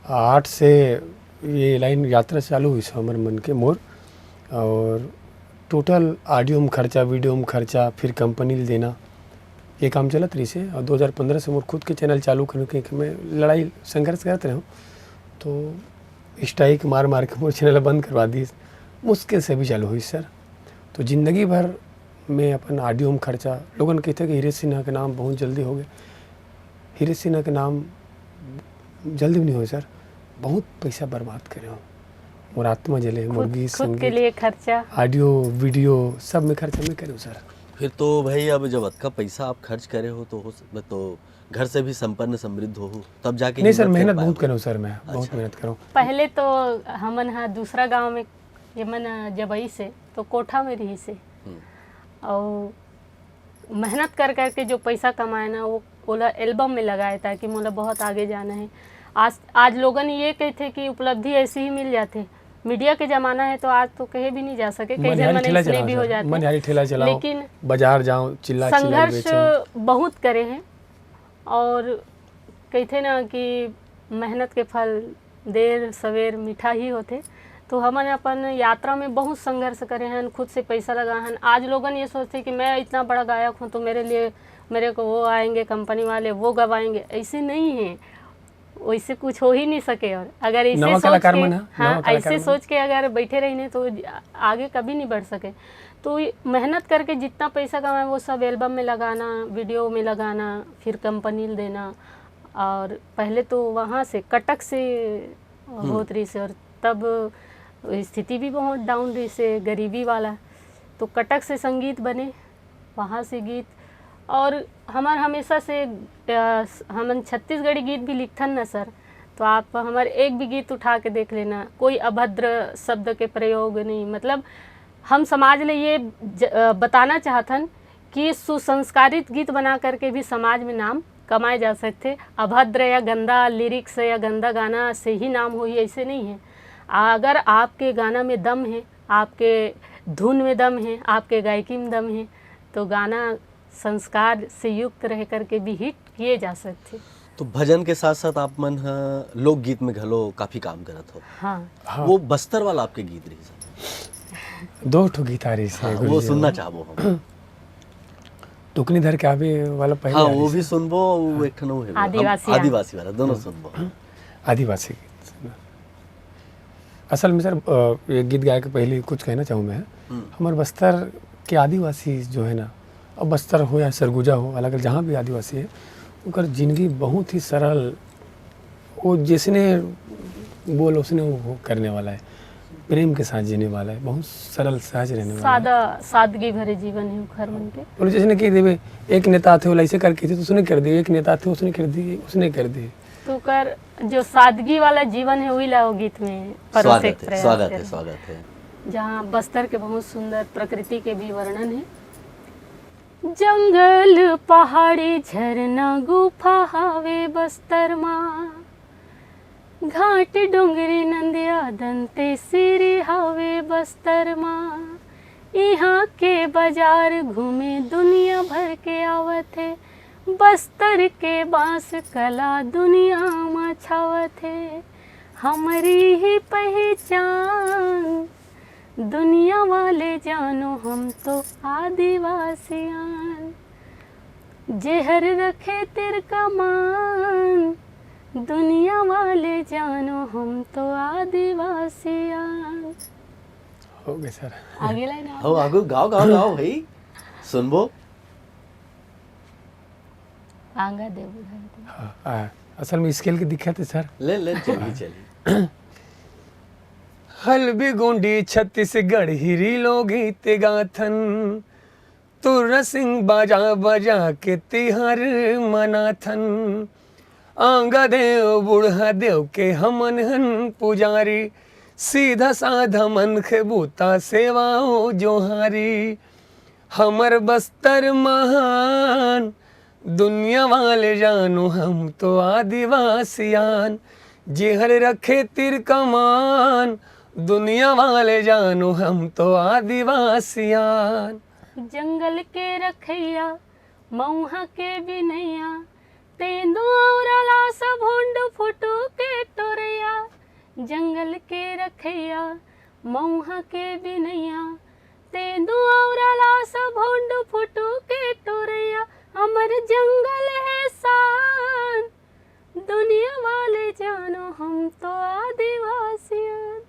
आठ से ये लाइन यात्रा चालू हुई सर, हमर मन के मोर, और टोटल ऑडियो में खर्चा, वीडियो में खर्चा, फिर कंपनी ले देना, ये काम चलत रहिस हे। और दो हज़ार पन्द्रह से मोर खुद के चैनल चालू करके कि मैं लड़ाई संघर्ष करत रहे हूँ, तो स्ट्राइक मार मार के मोर चैनल बंद करवा दिस। मुश्किल से भी चालू हुई सर। तो जिंदगी भर में अपन ऑडियो में खर्चा, लोगन कहते कि हीरे सिन्हा के नाम बहुत जल्दी हो गए। हीरे सिन्हा के नाम जल्दी भी नहीं हो सर, बहुत पैसा बर्बाद करे हो। मोर आत्मा जले, मोर खुद, गीत खुद के संगीत, लिए खर्चा। ऑडियो, वीडियो, सब में खर्चा मैं करे हूँ सर। फिर तो भाई, अब जब अतका पैसा आप खर्च करे हो, तो हो सक-, तो घर से भी संपन्न समृद्ध हो, तब जाके नहीं सर, हिम्मत कर मेहनत पाए बहुत हो। करे हूँ सर, मैं बहुत अच्छा। मेहनत करे हूँ। पहले तो हमन हा दूसरा गांव में, ये मन जब आई से, तो कोठा में रही से। हम्म। और मेहनत कर करके जो पैसा कमाए ना, वो, ओला एल्बम में लगाए, ताकि मोला बहुत आगे जाना है। आज, आज लोगन ये कहते कि उपलब्धि ऐसे ही मिल जाते। मीडिया के जमाना है, तो आज तो कहे भी नहीं जा सके, कई झन मन ऐसने भी हो जाते। मनिहारी ठेला चलाओ, लेकिन बाजार जाओ, चिल्ला चिल्ला के संघर्ष बेचो। बहुत करे हैं, और कहते ना कि मेहनत के फल देर सवेर मीठा ही होथे। तो हमन अपन यात्रा में बहुत संघर्ष करे हन, खुद से पैसा लगा हन। आज लोगन ये सोचते कि मैं इतना बड़ा गायक हूँ, तो मेरे लिए, मेरे को वो आएंगे, कंपनी वाले वो गवाएंगे, ऐसे नहीं है, वैसे कुछ हो ही नहीं सके। और अगर ऐसे नवा सोच कलाकार के, मन ह, हाँ, नवा कलाकार ऐसे मन। सोच के अगर बैठे रहिने, तो आगे कभी नहीं बढ़ सके। तो ये मेहनत करके जितना पैसा कमाए, वो सब एल्बम में लगाना, वीडियो में लगाना, फिर कंपनी ल देना। और पहले तो वहाँ से, कटक से हम्म। होत रहिस हे, और तब स्थिति भी बहुत डाउन रहिस हे, गरीबी वाला। तो कटक से संगीत बने, वहाँ से गीत। और हमार हमेशा से, अ, हमन छत्तीसगढ़ी गीत भी लिखथन ना सर, तो आप हमार एक भी गीत उठा के देख लेना, कोई अभद्र शब्द के प्रयोग नहीं। मतलब, हम समाज ले ये ज-, अ, बताना चाहथन कि सुसंस्कारित गीत बना करके भी समाज में नाम कमाए जा सकथे। अभद्र या गंदा लिरिक्स या गंदा गाना से ही नाम होही, ऐसे नहीं है। अगर आपके गाना में दम है, आपके धुन में दम है, आपके गायकी में दम है, तो गाना संस्कार से युक्त रह करके भी हिट किए जा सकथे। तो भजन के साथ साथ आप मन ह लोकगीत में घलो काफी काम करत हो। हाँ। हाँ। वो बस्तर वाला आपके गीत रहिस हे। दो ठो गीत आ रहिस हे, हाँ, गुरुजी। वो सुनना चाहबो हम। टुकनी धर के आबे वाला पहले हाँ, आ रहिस हे। वो भी सुनबो, वो एक ठन वो है, हम आदिवासी आ-, आदिवासी वाला, दोनों हाँ। सुनबो। आदिवासी गीत। असल में सर, अ, ये गीत गाए के पहले कुछ कहना चाहूँ मैं। हम्म। हमर बस्तर के आदिवासी जो है ना, अब बस्तर हो या सरगुजा हो, अलग-अलग जहाँ भी आदिवासी है, ओकर जिंदगी बहुत ही सरल, वो जैसने बोल उसने वो करने वाला है, प्रेम के साथ जीने वाला है, बहुत सरल सहज रहने वाला है। सादा, सादगी भरे जीवन है ओखर मन के। बोले जैसने कि देवे, एक नेता आथे, ओला ऐसे करके थे, तो उसने कर दिए, एक नेता आथे, उसने कर दिए, उसने कर दिए। तो ओकर जो सादगी वाला जीवन है, वही ला वो गीत में परोसे के प्रयास करे। स्वागत है, स्वागत है, स्वागत है। जहाँ बस्तर के बहुत सुंदर प्रकृति के भी वर्णन है। जंगल, पहाड़ी, झरना, गुफा हावे बस्तर मा। घाट, डोंगरी, नंदिया, दंतेसिरी हावे बस्तर मा। इहाँ के बाजार घूमे दुनिया भर के आवत हे। बस्तर के बांस कला दुनिया मा छावत हे। हमरी ही पहचान, दुनिया वाले जानो हम तो आदिवासियान। जेहर रखे तिरका मान, दुनिया वाले जानो हम तो आदिवासियान। हो गए सर। आगे लाइन आप। हो, आगू गाओ, गाओ, गाओ भाई, सुनबो। आंगा देबो धरती। हाँ, आ, असल में स्केल के दिक्कत है सर। ले ले, चली चली। हल्बी गोंडी छत्तीसगढ़ हिरी लोकगीत गाथन, तुर्रा सिंह बाजा बजा के तिहार मनाथन। आंगा देव बूढ़ा देव के हमन हन पुजारी, सीधा साधा मनखे बूता सेवा ओ जोहारी। हमर बस्तर महान, दुनिया वाले जानो हम तो आदिवासियान। जेहर रखे तिरका मान, दुनिया वाले जानो हम तो आदिवासियान। जंगल के रखैया, मऊहा के बिनैया, तेंदुआ अउ लासा भोंडू फुटू के टोरैया। जंगल के रखैया, मऊहा के बिनैया, तेंदुआ अउ लासा भोंडू फुटू के टोरैया। हमर जंगल हे शान, दुनिया वाले जानो हम तो आदिवासियान।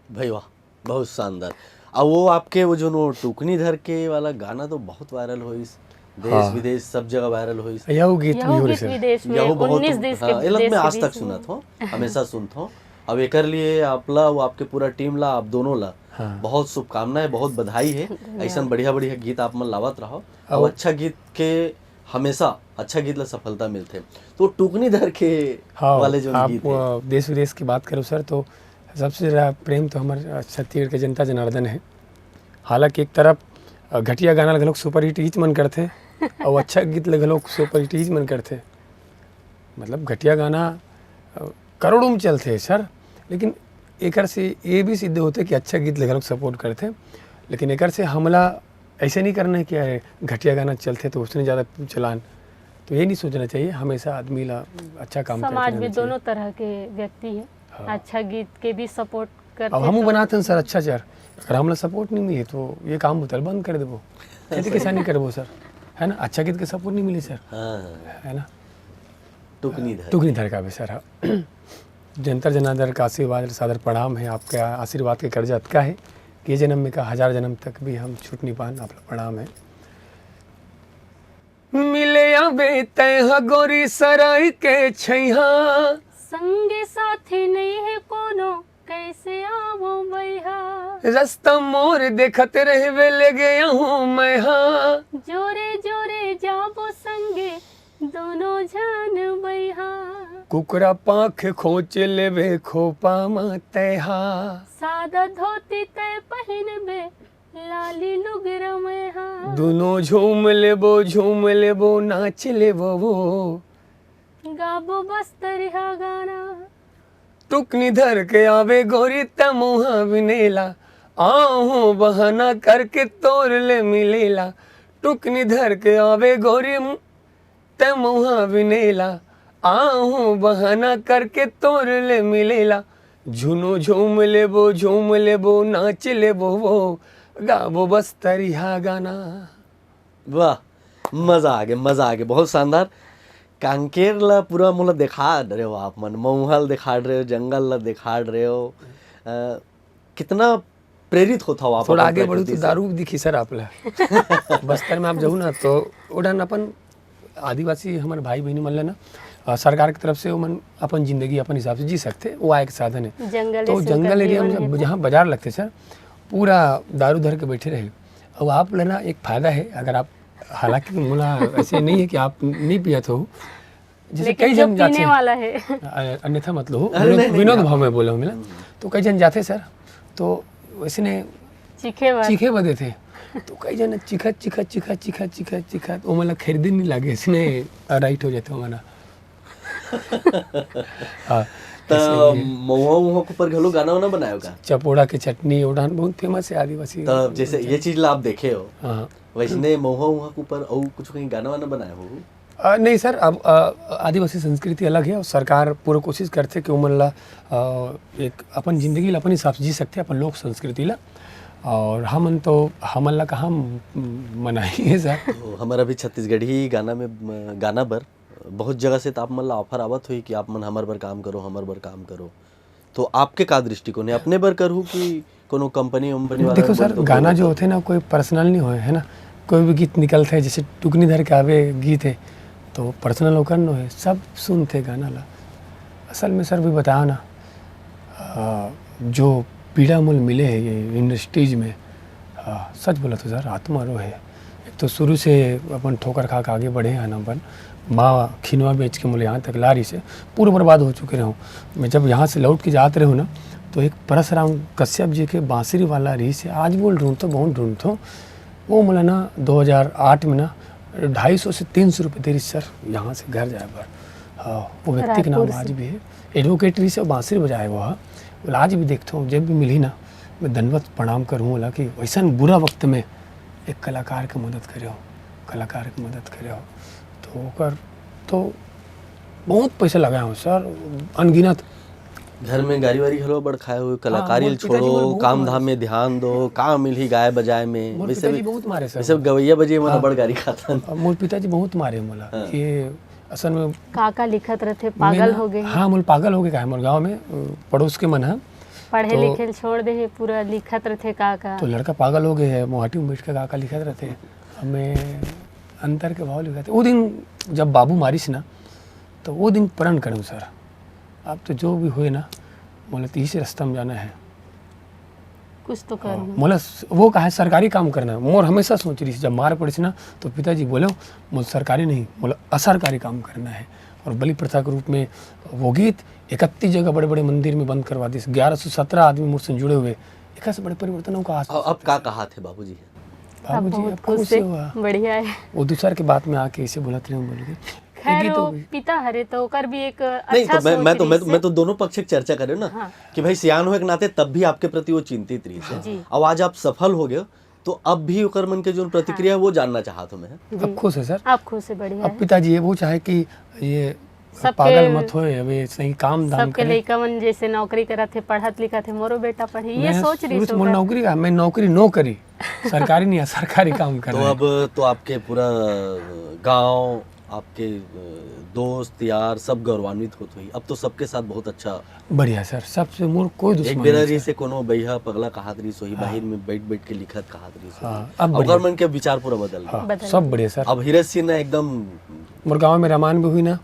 भाई वाह, बहुत शानदार। और वो आपके वो जो नो टुकनी धर के वाला गाना तो बहुत वायरल होइस, देश हाँ। विदेश सब जगह वायरल होइस। यहू गीत भी यहू हो रहे गीत सर। विदेश में यहू बहुत, उन्नीस देश के हाँ, ये लग मैं देश आज के तक बीच सुना में। था, हमेशा सुनता हूँ, हमेशा सुनता हूँ। अब एकर लिए आपला, वो आपके पूरा टीम ला, आप दोनों ला हाँ। बहुत शुभकामनाएं, बहुत बधाई है। धन्यवाद। ऐसा बढ़िया बढ़िया गीत आप मन लावत रहो। और और अच्छा गीत के हमेशा, अच्छा गीत ला सफलता मिलते। तो टुकनी धर के हाँ, वाले जो आप गीत है, अ, देश विदेश की बात करो सर, तो सबसे ज़्यादा प्रेम तो हमारे अ, छत्तीसगढ़ के जनता जनार्दन है। हालांकि एक तरफ अ, घटिया गाना घलोक सुपरहिट ही मन करथे और अच्छा गीत घलोक सुपरहिट ही मन करथे। मतलब घटिया गाना अ, करोड़ों में चलथे सर, लेकिन एकर से ये भी सिद्ध होथे कि अच्छा गीत घलोक सपोर्ट करथे। लेकिन एकर से हमला ऐसे नहीं करना है कि अरे घटिया गाना चलथे तो उसने ज़्यादा चलान, तो ये नहीं सोचना चाहिए। हमेशा आदमी ला अच्छा काम करते समाज रहना में चाहिए। दोनों तरह के व्यक्ति हैं। हाँ। अच्छा गीत के भी सपोर्ट करते अब हम तो बनाते हैं सर अच्छा सर, अगर हमला सपोर्ट नहीं मिले तो ये काम होता बंद कर देबो, खेती किसानी करबो सर, है ना? अच्छा गीत के सपोर्ट नहीं मिली सर, हाँ, है ना? टुकनी धर। टुकनी धर का भी सर, हाँ। जंतर जनार्दन का आशीर्वाद सादर प्रणाम है, आपके आशीर्वाद के कर्जा अतका है कि ये जन्म में का हजार जन्म तक भी हम छूट नहीं पान, आप लोग प्रणाम है। मिले आबे तय ह गोरी सराय के छैहा, संगे साथी नहीं है कोनो, कैसे आवो बैहा। रास्ता मोर देखत रहबे ले गया हूँ मैं हाँ। जोरे जोरे जाबो संगे दोनों झन बैहा। कुकरा पाख खोच लेबे खोपा म तैहा। सादा धोती तय पहिनबे लाली लुगरा मैहा। दुनो झूम लेबो झूम लेबो नाच लेबो वो। गाबो बस्तरिहा गाना। टुकनी धर के आवे गोरी त मुहा बिनेला, आहू बहाना करके तोर ले मिलेला। टुकनी धर के आवे गोरी त मुहा बिनेला, आहू बहाना करके तोर ले मिलेला। झुनो झूम लेबो झूम लेबो नाच लेबो वो, गाबो बस्तरिहा गाना। वाह, मजा आ गया, मजा आ गया, बहुत शानदार। कांकेर ला पूरा मोला दिखा रहे हो आप मन, मऊहा ल दिखा रहे हो, जंगल ला दिखा रहे हो। अ, कितना प्रेरित होता हो आप थोड़ा अपन आगे बढ़ू प्रकृति तो से? दारू दिखी सर आप ला। बस्तर में आप जाऊ ना तो ओडन अपन आदिवासी हमर भाई बहनी मन ला ना, अ, सरकार की तरफ से ओमन अपन जिंदगी अपन हिसाब से जी सकते, वो आय के साधन है। जंगल तो से जंगल उनका एरिया जीवन में है। जब जहाँ बाजार लगते सर, पूरा दारू धर के बैठे रहे। और आप ला ना एक फायदा है, अगर आप, हालांकि मोला ऐसे नहीं है कि आप नहीं पियत हो, जैसे लेकिन कई जो जन जाते पीने हैं, वाला है। अ-, अन्यथा मत लो, अरे, विनोद, नहीं, नहीं, विनोद आप भाव में बोला हूँ मैं ना, तो कई जन जाते हैं सर, तो वैसे ने चीखे वाला। चीखे बदे थे, तो कई जन चिखत चिखत चिखत चिखत चिखत चिखत वो मतलब खरीदे नहीं लागे, इसने राइट हो जाते हमारा। हाँ, त महुआ उहुआ के ऊपर घलो गाना वाना बनायो का? चपोड़ा के चटनी उड़ान बहुत फेमस है आदिवासी। त जैसे ये चीज ला आप देखे हो, हाँ। वैसने महुआ उहुआ के ऊपर अउ कुछ कहीं गाना वाना बनाए हो? आ, नहीं सर, अब आ, आदिवासी संस्कृति अलग है और सरकार पूरा कोशिश करथे कि उमन ला आ, एक अपन जिंदगी ला अपन हिसाब से जी सकथे, अपन लोक संस्कृति ला। और हमन तो हमन ला कहाँ म-, मनाही है सर। तो हमर अभी छत्तीसगढ़ी गाना में म, गाना बर बहुत जगह से तो आप मन ला ऑफर आवत होही कि आप मन हमर बर काम करो, हमर बर काम करो। तो आपके का दृष्टिकोण है, अपने बर करहू कि कोनो कंपनी वंपनी वाला देखो बर सर, तो गाना कोई जो होथे ना, कोई पर्सनल नहीं होए है ना। कोई भी गीत निकलथे, जैसे टुकनी धर के आवे गीत है, तो पर्सनल ओकर नो है, सब सुनथे गाना ला। असल में सर भी बताओ ना, आ, जो पीड़ा मोल मिले है ये इंडस्ट्रीज में, आ, सच बोला तो सर आत्मा रो है। एक तो शुरू से अपन ठोकर खा के आगे बढ़े हैं ना, अपन माँ खिनवा बेच के मोले यहाँ तक ला रही से पूरा बर्बाद हो चुके रहूँ। मैं जब यहाँ से लौट के जात रहूँ ना, तो एक परसराम कश्यप जी के बांसुरी वाला रही से आज बोल ढूंढतो, बहुत ढूंढतो। वो मोला ना दो हज़ार आठ में ना ढाई सौ से तीन सौ रुपये दे रही सर, यहाँ से घर जाए बर। हाँ, वो व्यक्ति के नाम रायपुर से। आज भी है, एडवोकेट रही से, बांसुरी बजाए वो हा। बोला आज भी देखता हूँ, जब भी मिली ना, मैं दंडवत प्रणाम करूँ बोला कि वैसा बुरा वक्त में एक कलाकार के मदद करे हो, कलाकार के मदद करे हो। तो ओकर तो बहुत पैसा लगाए हो सर, अनगिनत। घर में गाड़ी वाड़ी घलो बड़ खाए हुए, कलाकारी मोर ल पिताजी मोर छोड़ो, बहुत काम मारे धाम में ध्यान दो, का मिलही गाय बजाए में, मोर वैसे पिताजी भी बहुत मारे सर। वैसे गवैया बजे मन हाँ। बड़ गाड़ी खाथन। अब मोर पिताजी बहुत मारे मोला। हाँ। ये असल में का का लिखत रथे, मैं पागल ना- हो गए हैं। हाँ, मोला पागल हो गए कहे मोर गाँव में, अ, पड़ोस के मन है। पढ़े तो- लिखे ल छोड़ दे है, पूरा लिखत रथे का का। तो लड़का पागल हो गए है, मोहाटी में बैठ के का का लिखत रहते हैं। अब मैं अंतर के भाव लिखत वो दिन जब बाबू मारिस ना, तो वो दिन प्रण करूँ सर, अब तो जो भी हुए ना, बोले तो इसी रास्ता में जाना है। कुछ तो करूँ। मोला स-, वो कहा है सरकारी काम करना है। मोर हमेशा सोच रही जब मार पड़िस ना, तो पिताजी बोले, मोला सरकारी नहीं, मोला असरकारी काम करना है। और बलि प्रथा के रूप में वो गीत इकतीस जगह बड़े बड़े मंदिर में बंद करवा दिस, ग्यारह सौ सत्रह आदमी मोर से जुड़े हुए। एक से बड़े परिवर्तन का अब, अब का कहा थे बाबूजी? बाबूजी बहुत अब खुश खुश से हुआ। बढ़िया है। वो दूसर के बात में आके इसे बोलत रहे बोल के। खैर गीत हो वो गई। पिता हरे तो ओकर भी एक नहीं, अच्छा तो मैं सोच मैं तो मैं रहिस तो मैं तो दोनों पक्ष के चर्चा करे ना, हाँ। कि भाई सियान होए के नाते तब भी आपके प्रति वो चिंतित रही से। जी। अब आज आप सफल हो गए, तो अब भी ओकर मन के जो प्रतिक्रिया है वो जानना चाहत हूँ मैं। जी। अब खुश है सर। अब खुश है, बढ़िया अब है। पिताजी ये वो चाहे कि ये सबके- पागल मत होए, अब ये सही काम धाम सबके करे। लइका मन जैसे नौकरी करत है, पढ़त लिखत है, मोरो बेटा पढ़ी, ये मैं सोच शुरू रही से मोर नौकरी का, मैं नौकरी नो करी, सरकारी नहीं है, सरकारी काम कर तो रहे हैं। अब तो आपके पूरा गांव, आपके अ, दोस्त यार सब गौरवान्वित होत हुई। अब तो सबके साथ बहुत अच्छा। बढ़िया सर, सबसे मोर कोई एक दुश्मन बेरा नहीं रही सर। से कोनो बहिया पगला कहात रही सोही, बाहिर में बैठ बैठ के लिखत कहात रही सोही। हाँ, अब अब ओकर बढ़िया। मन के विचार पूरा बदल गया। हाँ, बदल सब गया। बढ़िया सर। अब हीरा सिंह ना एकदम मोर गांव में रामायण भी हुई ना,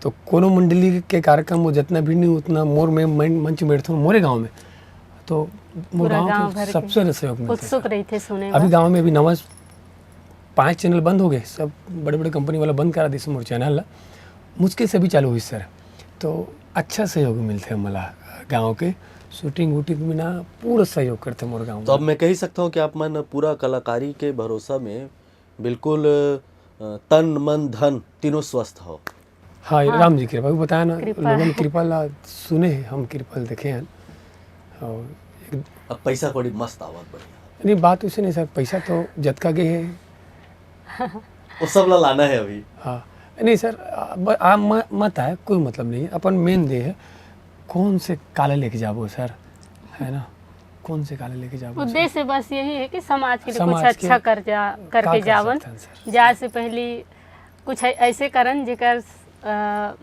तो कोनो मंडली के कार्यक्रम वो जितना भी नहीं उतना मोर में मन-, मंच में बैठता हूँ मोरे गांव में, तो मोर पूरा गांव गांव के भर के सबसे सहयोग मिलता उत्सुक है। रही थे सुने अभी बर। गांव में अभी नवा पांच चैनल बंद हो गए, सब बड़े बड़े कंपनी वाला बंद करा दिस मोर चैनल ला, मुश्किल से भी चालू हुई सर। तो अच्छा सहयोग मिलते है मला गांव के, शूटिंग वूटिंग में ना पूरा सहयोग करते मोर गांव तो अब में। मैं कही सकता हूँ कि आप मन पूरा कलाकारी के भरोसा में बिल्कुल अ, तन मन धन तीनों स्वस्थ हो। हाँ, हाँ। राम जी कृपा, वो बताया ना, कृपा लोगन है। कृपा ला सुने हैं हम, कृपा ला देखे हैं। और एक अब पैसा कौड़ी मस्त आवत बढ़िया। नहीं, बात वैसे नहीं सर, पैसा तो जतका गए है। वो सब ला लाना है अभी। हाँ, नहीं सर, अब आ, म-, मत आए, कोई मतलब नहीं है, अपन मेन दे है कौन से काले लेके जाबो सर, है ना, कौन से काले लेके जाबो सर? उद्देश्य बस यही है कि समाज के लिए कुछ समाज के अच्छा कर जा का करके कर जावन। सकते हैं सर? जाए से पहली कुछ ऐ- ऐसे करन जेकर अ,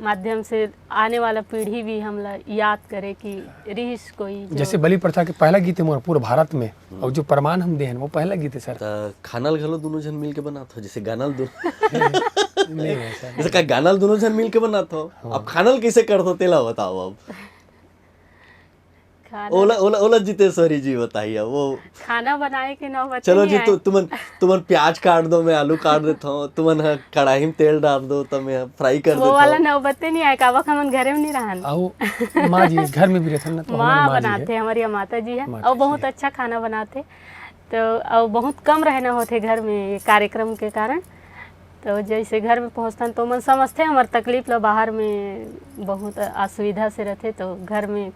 माध्यम से आने वाला पीढ़ी भी हमला याद करे कि रिहिस कोई जो जैसे बलि प्रथा के पहला गीत है मोर पूरा भारत में, और जो प्रमाण हम दे हैं वो पहला गीत है सर। त खाना ल घलो दोनों झन मिल के बनात हो, जैसे गाना ल दोनों नहीं है सर। जैसे का गाना ल दोनों झन मिल के बनात हो, अब खाना ल कैसे करत हो तेला बताओ अब। खाना ओला ओला ओला जितेश्वरी जी बताइए वो। खाना बनाए के नौबत चलो नहीं जी, आए। तु, तुमन तुमन प्याज काट दो, मैं आलू काट देता हूँ, तुमन ह कढ़ाई में तेल डाल दो, तो मैं फ्राई कर वो देता वाला हूँ। नौबते नहीं आए, काबक हमन घरे में नहीं रहन। आओ माँ जी घर में भी रहते हैं ना, तो माँ हमारे माँ जी बनाते है। हैं, हमारी माता जी है, माता और जी बहुत है। अच्छा खाना बनाते। तो अब बहुत कम रहना होथे घर में ये कार्यक्रम के कारण। तो जैसे घर में पहुँचथन तो मन समझथे हमर तकलीफ ला, बाहर में बहुत असुविधा से रहथे, तो घर में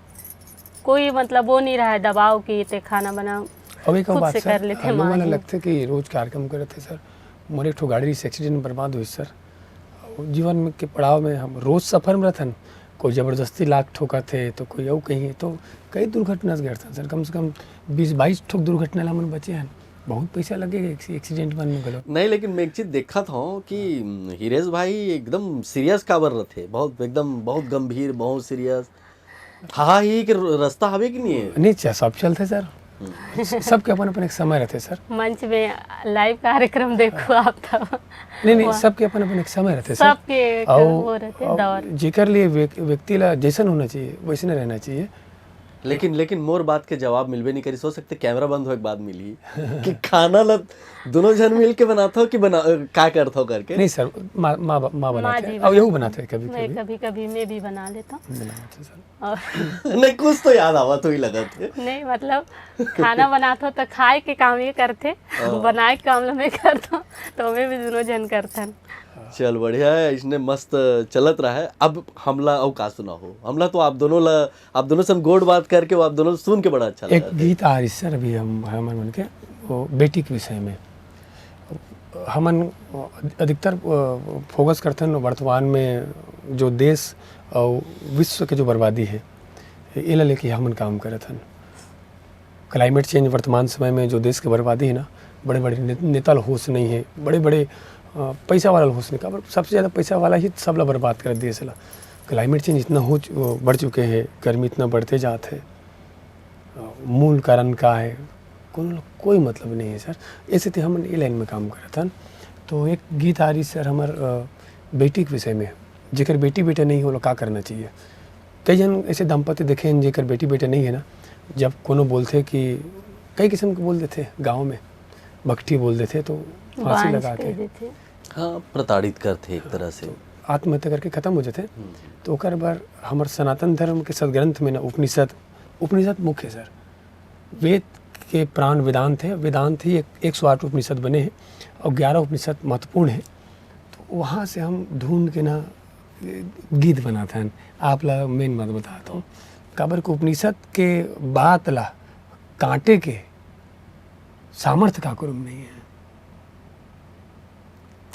कोई मतलब वो नहीं रहा है दबाव कि ते खाना बनाओ, अब एक और खुद बात से सर, कर लेथे लोगों माँ ने ही। लगथे कि रोज कार्यक्रम करत हे सर, मोर एक ठो गाड़ी से एक्सीडेंट में बर्बाद हुई सर। और जीवन में के पड़ाव में हम रोज सफर में रहथन, कोई जबरदस्ती लाग ठोकत हे तो कोई अउ कहीं हे, तो कई दुर्घटना से गिरथन सर, कम से कम बीस बाईस ठोक दुर्घटना ला हमन बचे हन। बहुत पैसा लगेगा एक्सी-, एक्सीडेंट मन में घलो। नहीं, लेकिन मैं एक चीज देखत हूँ कि, हम्म, हिरेश भाई एकदम सीरियस काबर रहथे, बहुत, एकदम बहुत गंभीर, बहुत सीरियस। हाँ, हाँ, ये कि र-, रास्ता हवे कि नहीं है? नहीं, च-, सब चलथे सर। हम्म। स-, सबके अपन अपन एक समय रहथे सर। मंच में लाइव कार्यक्रम देखो आप तो। नहीं, नहीं, वाह। सबके अपन अपन एक समय रहथे सर। सबके एक और, वो रहथे और दौर। जेकर लिए व्यक-, व्यक्ति ला जैसन होना चाहिए, वैसने रहना चाहिए। लेकिन, लेकिन मोर बात के जवाब मिलबे नहीं करी। हो सकथे कैमरा बंद होए के बाद मिलही कि खाना ला दोनों झन मिल के बनाथो कि बना, अ, का करथो करके। नहीं सर, माँ, माँ, माँ माँ बनाथे। जी और यहू बनाथे। बनाथे कभी मैं कभी। कभी कभी मैं भी बना लेता हूँ। बनाथे सर। और नहीं, कुछ तो याद आवत होही लगत हे। नहीं, मतलब खाना बनाथो तो खाए के काम ये करथे, हाँ। बनाए के काम ला मैं करता हूँ, तो मैं भी दोनों झन करथन। चल बढ़िया है, इसने मस्त चलत रहा है। अब हमला अउ का सुनाहू? हमला तो आप दोनों ला, आप दोनों से हम गोठ बात करके, वो आप दोनों सुन के बड़ा अच्छा एक लगा। गीत आ रही सर, अभी हम, हमर मन के, वो बेटी के विषय में। हमन अधिकतर, अ, फोकस करथन वर्तमान में जो देश और विश्व के जो बर्बादी है, एला लेके हमन काम करत हन। क्लाइमेट चेंज वर्तमान समय में जो देश के बर्बादी है ना, बड़े-बड़े ने-, नेता ल होश नहीं है, बड़े-बड़े, अ, पैसा वाला ल होश नहीं, काबर सबसे ज़्यादा पैसा वाला ही सब ला बर्बाद कर देश ला। क्लाइमेट चेंज इतना हो चु-, बढ़ चुके हैं, गर्मी इतना बढ़ते जात है, अ, मूल कारण का है, कोनो ल कोई मतलब नहीं है सर। ऐसे ते हमन ए लाइन में काम करत हन। तो एक गीत आ रही सर हमर, अ, बेटी के विषय में, जेकर बेटी बेटा नहीं हो, ओला का करना चाहिए? कई झन ऐसे दाम्पत्य देखे हैं जेकर बेटी बेटा नहीं है ना, जब कोनो बोलथे कि कई किस्म के बोल देथे गाँव में, भकठी बोल देथे तो फांसी बांझ लगा कह के देथे। हाँ, प्रताड़ित करथे एक तरह से। तो आत्महत्या करके खत्म हो जाथे। हम्म। तो ओकर बर हमर सनातन धर्म के सदग्रंथ में ना उपनिषद, उपनिषद मुख्य सर, वेद के प्राण वेदांत है, वेदांत ही एक, एक सौ आठ उपनिषद बने हैं और ग्यारह उपनिषद महत्वपूर्ण है। तो वहाँ से हम ढूंढ के ना गीत बनाते हैं। आप ला मेन बात बताता हूँ, काबर के उपनिषद के बात ला काटे के सामर्थ्य काकरो में नहीं है।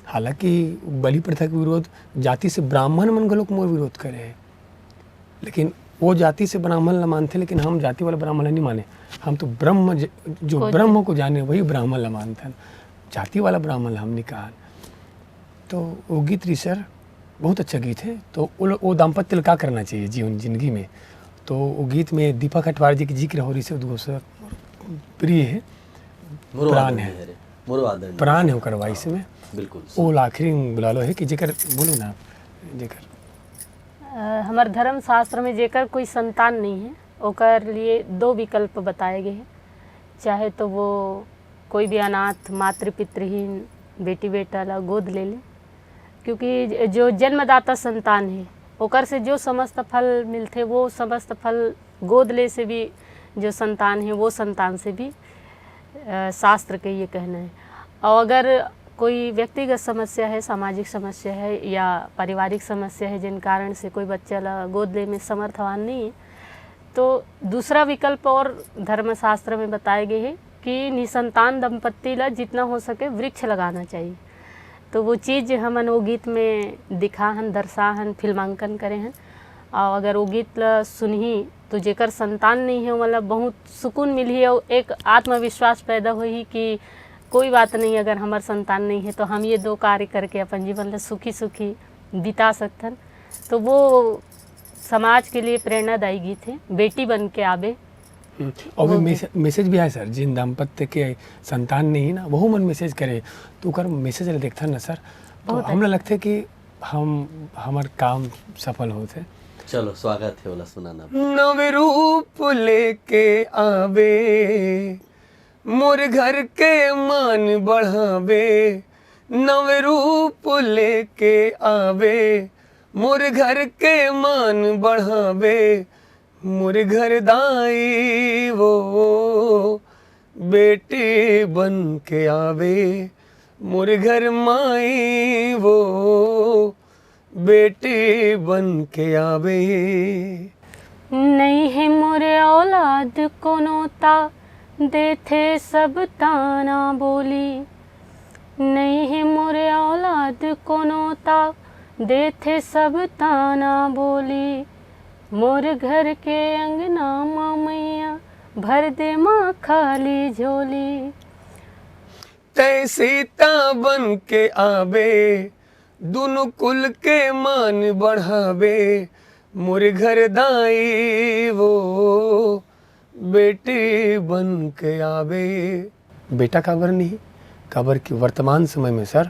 हालांकि बलि प्रथा के विरोध जाति से ब्राह्मण मन घलोक मोर विरोध करे है, लेकिन वो जाति से ब्राह्मण ला मानथे, लेकिन हम जाति वाला ब्राह्मण ला नहीं माने। हम तो ब्रह्म ज-, जो को ब्रह्म को जाने, वही ब्राह्मण ला मानथन। जाति वाला ब्राह्मण ला हम नहीं कहन। तो वो गीत रही सर, बहुत अच्छा गीत है। तो वो लो-, वो दाम्पत्य ला का करना चाहिए जीवन, जिंदगी में? तो वो गीत में दीपक हटवार जी के जिक्र हो रही से, वो सर प्रिय है, मोरो प्राण आदरणीय है। है रे, मोरो आदरणीय प्राण है। है ओकर voice में। बिल्कुल। वो आखिरी में बुला लो है कि जेकर, बोलो ना, जेकर। अ, हमर धर्म शास्त्र में जेकर कोई संतान नहीं है, ओकर लिए दो विकल्प बताए गए हैं। चाहे तो वो कोई भी अनाथ, मातृपितृहीन बेटी बेटा ला गोद ले ले, क्योंकि ज-, जो जन्मदाता संतान है, ओकर से जो समस्त फल मिलथे, वो समस्त फल गोद ले से भी जो संतान है, वो संतान से भी, अ, शास्त्र के ये कहना है। और अगर कोई व्यक्तिगत समस्या है, सामाजिक समस्या है या पारिवारिक समस्या है, जिन कारण से कोई बच्चा ला गोद ले में समर्थवान नहीं है, तो दूसरा विकल्प और धर्मशास्त्र में बताए गए है कि निसंतान दंपत्ति ला जितना हो सके वृक्ष लगाना चाहिए। तो वो चीज़ हमन वो गीत में दिखा हन, दर्शा हन, फिल्मांकन करे हन। और अगर वो गीत ला सुनही तो जेकर संतान नहीं है, मतलब बहुत सुकून मिलही और एक आत्मविश्वास पैदा होही कि कोई बात नहीं, अगर हमर संतान नहीं है तो हम ये दो कार्य करके अपन जीवन ला सुखी सुखी बिता सकथन। तो वो समाज के लिए प्रेरणादायी गीत है, बेटी बन के आबे। हम्म, और वो भी भी। मैसे-, मैसेज भी आए सर, जिन दाम्पत्य के संतान नहीं है ना, वहू मन मैसेज करे, तो ओकर मैसेज ला देखथन ना सर, तो बहुत हमला अच्छा। लगथे कि हम, हमर काम सफल होथे। चलो, स्वागत है, ओला सुनाना। नव रूप लेके आवे, मोर घर के मान बढ़ावे, नव रूप लेके आवे, मोर घर के मान बढ़ावे, मोर घर दाई वो बेटी बन के आवे मोर घर माई वो, बेटी बन के आवे। नई हे मोर औलाद कोनो ता, देथे सब ताना बोली। नई हे मोर औलाद कोनो ता, देथे सब ताना बोली। मोर घर के अंगना म मैया, भर दे माँ खाली झोली। तै सीता बन के आबे, दुनु कुल के मान बढ़ाबे, मोर घर दाई वो, बेटी बन के आबे। बेटा काबर नहीं? काबर कि वर्तमान समय में सर,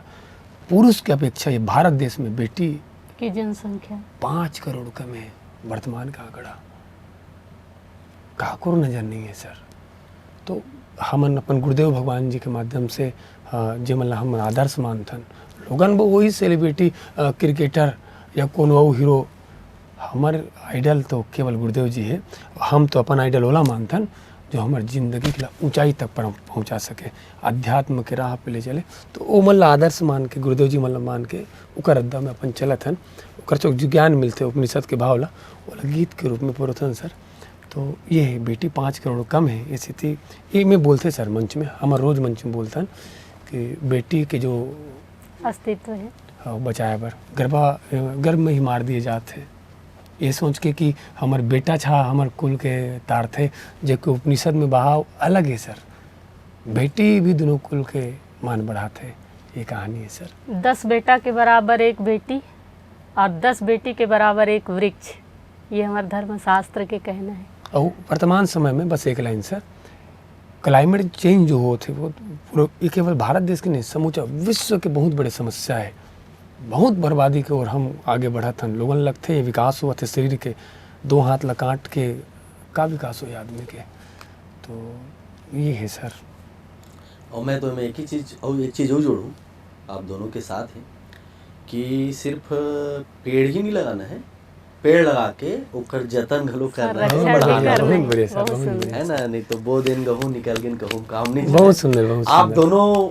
पुरुष के अपेक्षा ये भारत देश में बेटी की जनसंख्या पाँच करोड़ कम है। वर्तमान का आंकड़ा काकुर नजर नहीं है सर। तो हमन अपन गुरुदेव भगवान जी के माध्यम से, अ, जेमन ला हमन आदर्श मानथन, लोगन वो वही सेलिब्रिटी, अ, क्रिकेटर या कोनो अउ हीरो, हमर आइडल तो केवल गुरुदेव जी हे। हम तो अपन आइडल ओला मानथन जो हमर जिंदगी के ला ऊंचाई तक पर पहुंचा सके, अध्यात्म के राह पे ले चले। तो ओमन ला आदर्श मान के, गुरुदेव जी मन ला मान के, ओकर रद्दा में अपन चलत हन, ओकर चोक जो ज्ञान मिलथे उपनिषद के भाव ला, ओला गीत के रूप में परोथन सर। तो ये है, बेटी पाँच करोड़ कम है, ये स्थिति, ये में बोलथे सर मंच में, हमर रोज मंच में बोलथन कि बेटी के जो अस्तित्व है। हाँ, बचाए बर गरबा, गर्भ में ही मार दिए जात है। ये सोच के कि हमर बेटा छा हमर कुल के तारथे, जबकि उपनिषद में बहाव अलग है सर। बेटी भी दोनों कुल के मान बढ़ात है, ये कहानी है सर। दस बेटा के बराबर एक बेटी और दस बेटी के बराबर एक वृक्ष, ये हमारे धर्मशास्त्र के कहना है। और वर्तमान समय में बस एक लाइन सर, क्लाइमेट चेंज जो होत है वो पूरा, ये केवल भारत देश के नहीं, समूचा विश्व के बहुत बड़े समस्या है। बहुत बर्बादी के ओर हम आगे बढ़त हन। लोगन लगथे ये विकास होवत है शरीर के, दो हाथ ला काट के का विकास होई आदमी के? तो ये है सर। और मैं तो मैं एक ही चीज, और एक चीज और जोड़ूं आप दोनों के साथ ही, कि सिर्फ पेड़ ही नहीं लगाना है, पेड़ लगा के ओकर जतन घलो करना है, संरक्षण भी बढ़ाना है। करना है। बहुत बढ़िया सर, बहुत बहुत सुंदर। बढ़िया। है ना, नहीं तो बो दिन गहूं निकल गिन कहूं काम नहीं बहुत चले। सुंदर, बहुत आप सुंदर। दोनों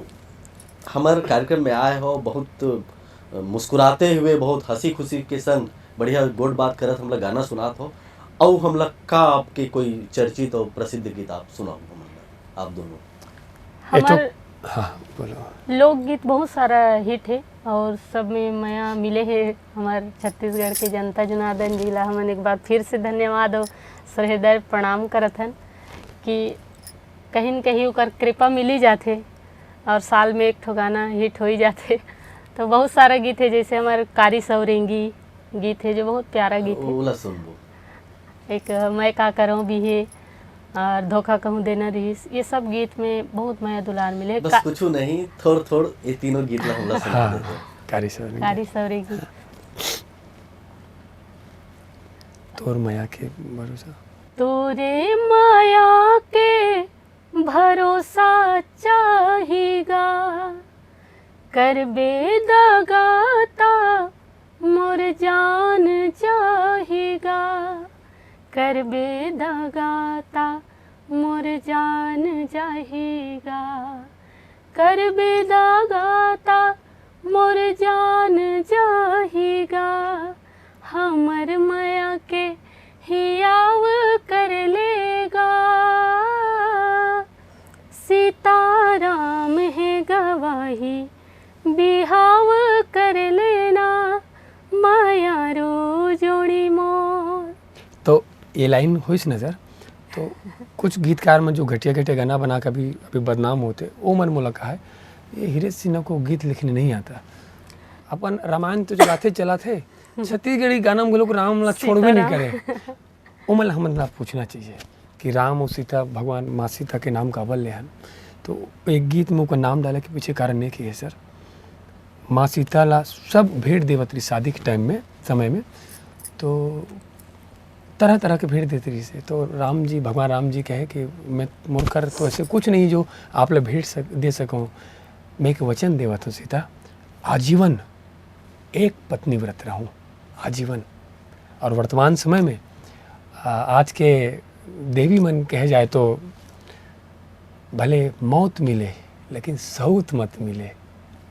हमर कार्यक्रम में आए हो, बहुत, अ, मुस्कुराते हुए, बहुत हंसी खुशी के संग बढ़िया गोठ बात करत हमला गाना सुनात हो। अउ हमला का आपके कोई चर्चित और प्रसिद्ध गीत आप सुनाओ हमन ला, आप दोनों। ए, चुप। हमर हाँ, बोलो। लोकगीत बहुत सारा हिट है और सब में मया मिले है। हमर छत्तीसगढ़ के जनता जनार्दन जी ला हमन एक बार फिर से धन्यवाद और सहृदय प्रणाम करत हन कि कहीं न कहीं ओकर कृपा मिल ही जाथे और साल में एक ठो गाना हिट हो ही जाथे। तो बहुत सारा गीत है, जैसे हमर कारी सौरेंगी गीत है, जो बहुत प्यारा गीत है। ओला सुनबो। एक मैं का करौं भी है और धोखा कहूँ देना रहीस, ये सब गीत में बहुत मया दुलार मिले। बस का- कुछ नहीं, थोड़ थोड़ ये तीनों गीत ला हमला सुना हाँ, देते। कारी सौरेंगी। कारी सौरेंगी। तोर मया के भरोसा। तोरे मया के भरोसा चाहिगा, करबे दगा ता मोर जान जाहिगा, करबे दगा ता मोर जान जाहिगा, करबे दगा ता मोर जान जाहिगा, हमर मया के हियाव कर लेगा। सीताराम है गवाही, बिहाव कर लेना, मया रो जोड़ी मोर। तो ये लाइन होइस न सर, तो कुछ गीतकार मन जो घटिया घटिया गाना बना के अभी, अभी बदनाम होते, वो मन मोला कहा है, "ये हिरेश सिन्हा को गीत लिखने नहीं आता।" अपन रामायण तो चलाते चलाते, छत्तीसगढ़ी गाना में लोग राम ला छोड़ भी नहीं सीताराम। करे। ओमन ला हमन ला पूछना चाहिए कि राम और सीता, भगवान माँ सीता के नाम काबर ले हन? तो एक गीत में ओकर नाम डाले के पीछे कारण ये कि है सर, माँ सीता ला सब भेंट देवत रही शादी के टाइम में, समय में, तो तरह तरह के भेंट देते रही से। तो राम जी, भगवान राम जी कहे कि मैं, मोर कर तो ऐसे कुछ नहीं जो आप ला भेंट सक, दे सकूँ, मैं एक वचन देवत हूँ सीता, आजीवन एक पत्नी व्रत रहूं, आजीवन। और वर्तमान समय में, आ, आज के देवी मन कहे जाए तो भले मौत मिले, लेकिन सऊत मत मिले,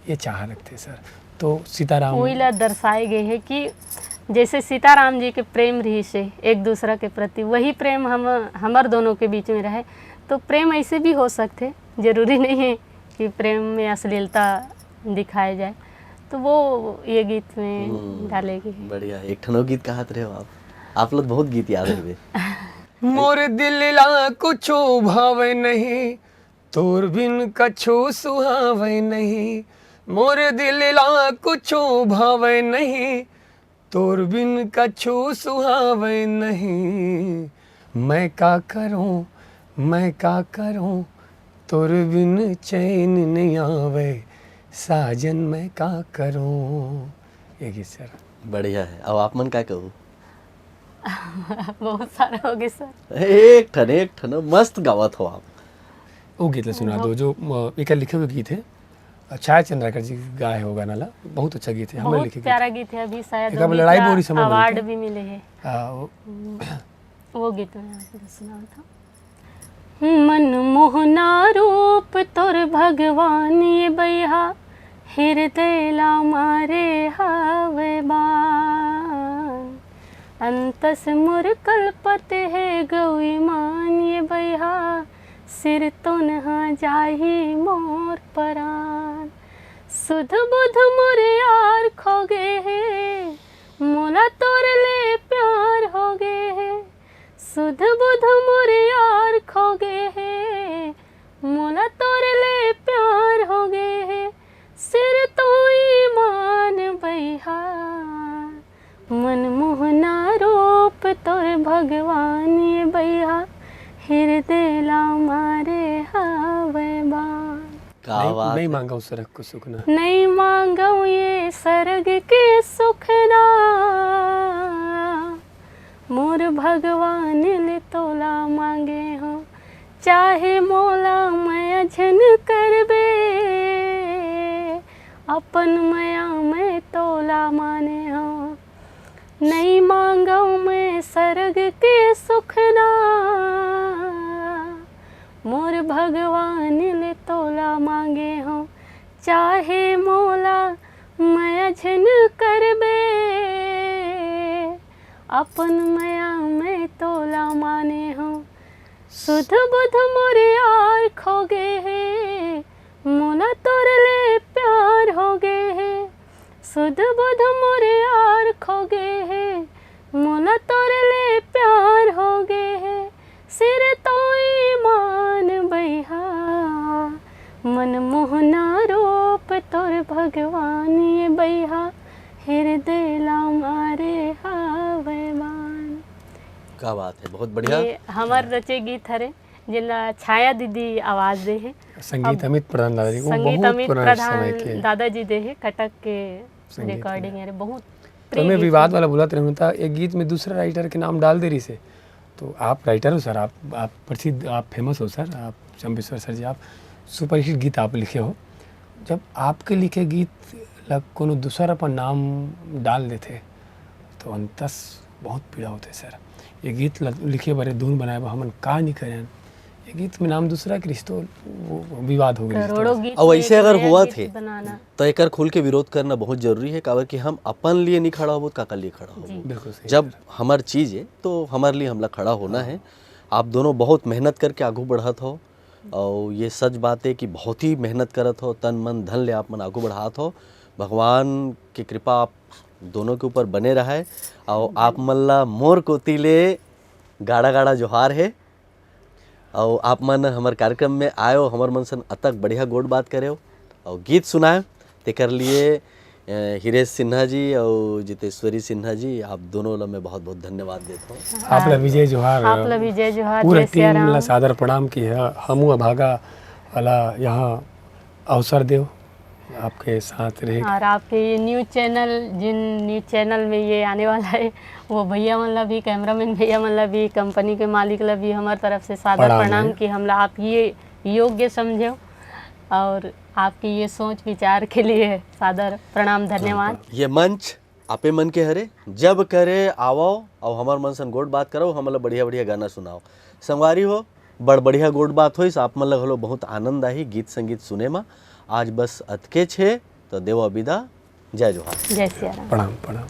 ये चाह रखथे सर। तो सीताराम उही ला दर्शाए गए हे कि जैसे सीताराम जी के प्रेम रहिस हे एक दूसरा के प्रति, वही प्रेम हम हमर दोनों के बीच में रहे। तो प्रेम ऐसे भी हो सकथे, जरूरी नहीं है कि प्रेम में अश्लीलता दिखाए जाए। तो वो ये गीत में हम्म। डाले गए हैं। बढ़िया, एक ठन अउ गीत कहत रहे हो आप। आप लोग बहुत गीत याद हवे। मोर दिल ला कुछो भावे नहीं, तोर बिन कछो सुहावे नहीं। मोर दिल ला कुछो भावे नहीं, तोर बिन कछो सुहावे नहीं। मैं का करूं, मैं का करूं, तोर बिन चैन नहीं आवे, साजन मैं का करूं। ये गीत सर। बढ़िया है। अब आप मन का कहू? बहुत सारा हो गया सर। एक ठन, एक ठन मस्त गावत हो आप। वो गीत ला सुना दो जो अ, एकर लिखे हुए गीत है, अ, छाया चंद्राकर जी गाए हो गाना ला। बहुत अच्छा गीत है, हमने बहुत लिखे गीत। प्यारा गीत है। अभी शायद एक अब वो गीत लड़ाई ला बोरी समझ अवार्ड लेते हैं। भी मिले है। आ, वो- वो गीत मैं आपको सुनावत हूँ। मन मोहना रूप तोर भगवान ये बैहा, हृदय ला मारे हावे बान। अंतस मोर कलपत हे गौ ईमान ये बैहा, सिर तोन हा जाही मोर परान। सुध बुध मोर यार खो गे हे, मोला तोर ले प्यार हो गे हे। सुध बुध मोर यार खो गे हे, मोला तोर ले प्यार हो गे हे। सिर तो ईमान बैहा, मन मोहना रूप तोर भगवान ये बैहा, हृदय ला मारे हावे बान। का नहीं, बात नहीं है। मांगा उस सरग को सुखना। नहीं मांगो ये सरग के सुखना, मोर भगवान ले तोला मांगे हो। चाहे मोला मया झन करबे, अपन मया में तोला माने हो। नहीं मांगो मैं सरग के सुखना, मोर भगवान ले तोला मांगे हो। चाहे मोला मया झन करबे, अपन मया में तोला माने हो। सुध बुध मोर यार खो गे हे, मोला तोर ले प्यार हो गे हे। सुध बुध मोर यार खो गे हे, मोला तोर ले प्यार हो गे हे। सिर तो ईमान बैहा, मन मोहना रूप तोर भगवान ये बैहा, हृदय ला मारे हावे बान। का बात है, बहुत बढ़िया। ये हमर रचे गीत हरे, जेला छाया दीदी आवाज दे हे। संगीत अमित प्रधान दादाजी, वो संगीत बहुत अमित पुराने समय के। प्रधान दादाजी दे हे, कटक के संगीत रिकॉर्डिंग है, बहुत तो प्रिय मैं गीत विवाद है। वाला बोला तो मैं, एक गीत में दूसरा राइटर के नाम डाल दे रही से। तो आप राइटर हो सर, आप आप प्रसिद्ध, आप फेमस हो सर, आप चंपेश्वर सर जी, आप सुपरहिट गीत आप लिखे हो। जब आपके लिखे गीत ला कोनो दूसर अपन नाम डाल देथे तो अंतस बहुत पीड़ा होथे सर। ये गीत ला लिखे बर, धुन बनाए बर हमन का नहीं करें, ये गीत में नाम दूसरा के रिश्तो, वो विवाद हो गया। करोड़ों गीत अब में ऐसे एक अगर नया हुआ गीत थे, बनाना। तो एकर खुल के विरोध करना बहुत जरूरी है, काबर कि हम अपन लिए नहीं खड़ा होबो, तो काकर लिए खड़ा होबो? जी। बिल्कुल सही जब सर। हमर चीज है तो हमर लिए हमला खड़ा होना है। आप दोनों बहुत मेहनत करके आगू बढ़त हो और ये सच बात है कि बहुत ही मेहनत करत हो, तन मन धन ले आप मन आगू बढ़ात हो। भगवान की कृपा आप दोनों के ऊपर बने रहे और आप मन ला मोर कोती ले गाड़ा गाड़ा जोहार है। और आप मन हमर कार्यक्रम में आयो, हमर मन सन अतक बढ़िया गोठ बात करे हो और गीत सुनाए, तेकर लिए अ, हिरेश सिन्हा जी और जितेश्वरी सिन्हा जी, आप दोनों ला मैं बहुत बहुत धन्यवाद देता हूँ। आप ला विजय जोहार। आप ला विजय जोहार, पूरा जय सिया टीम राम। ला सादर प्रणाम की है। हमू अभागा वाला यहाँ अवसर देव आपके साथ रहे। और आपके ये न्यूज चैनल, जिन न्यूज चैनल में ये आने वाला है, वो भैया मन ला भी, कैमरामैन भैया मन ला भी, कंपनी के मालिक ला भी हमार तरफ से सादर प्रणाम प्रणाम है। कि हमला आप ये योग्य समझे और आपकी ये सोच विचार के लिए सादर प्रणाम, धन्यवाद। ये मंच आपे मन के हरे, जब करे आवो और हमर मन सन गोठ बात करो, हमला बढ़िया बढ़िया गाना सुनाओ। संगवारी हो, बड़ बढ़िया गोठ बात होइस, आप मन ल घलो बहुत आनंद आही गीत संगीत सुने म। आज बस अतकेच हे, त देवा बिदा, जय जोहार। जय सिया राम। प्रणाम, प्रणाम।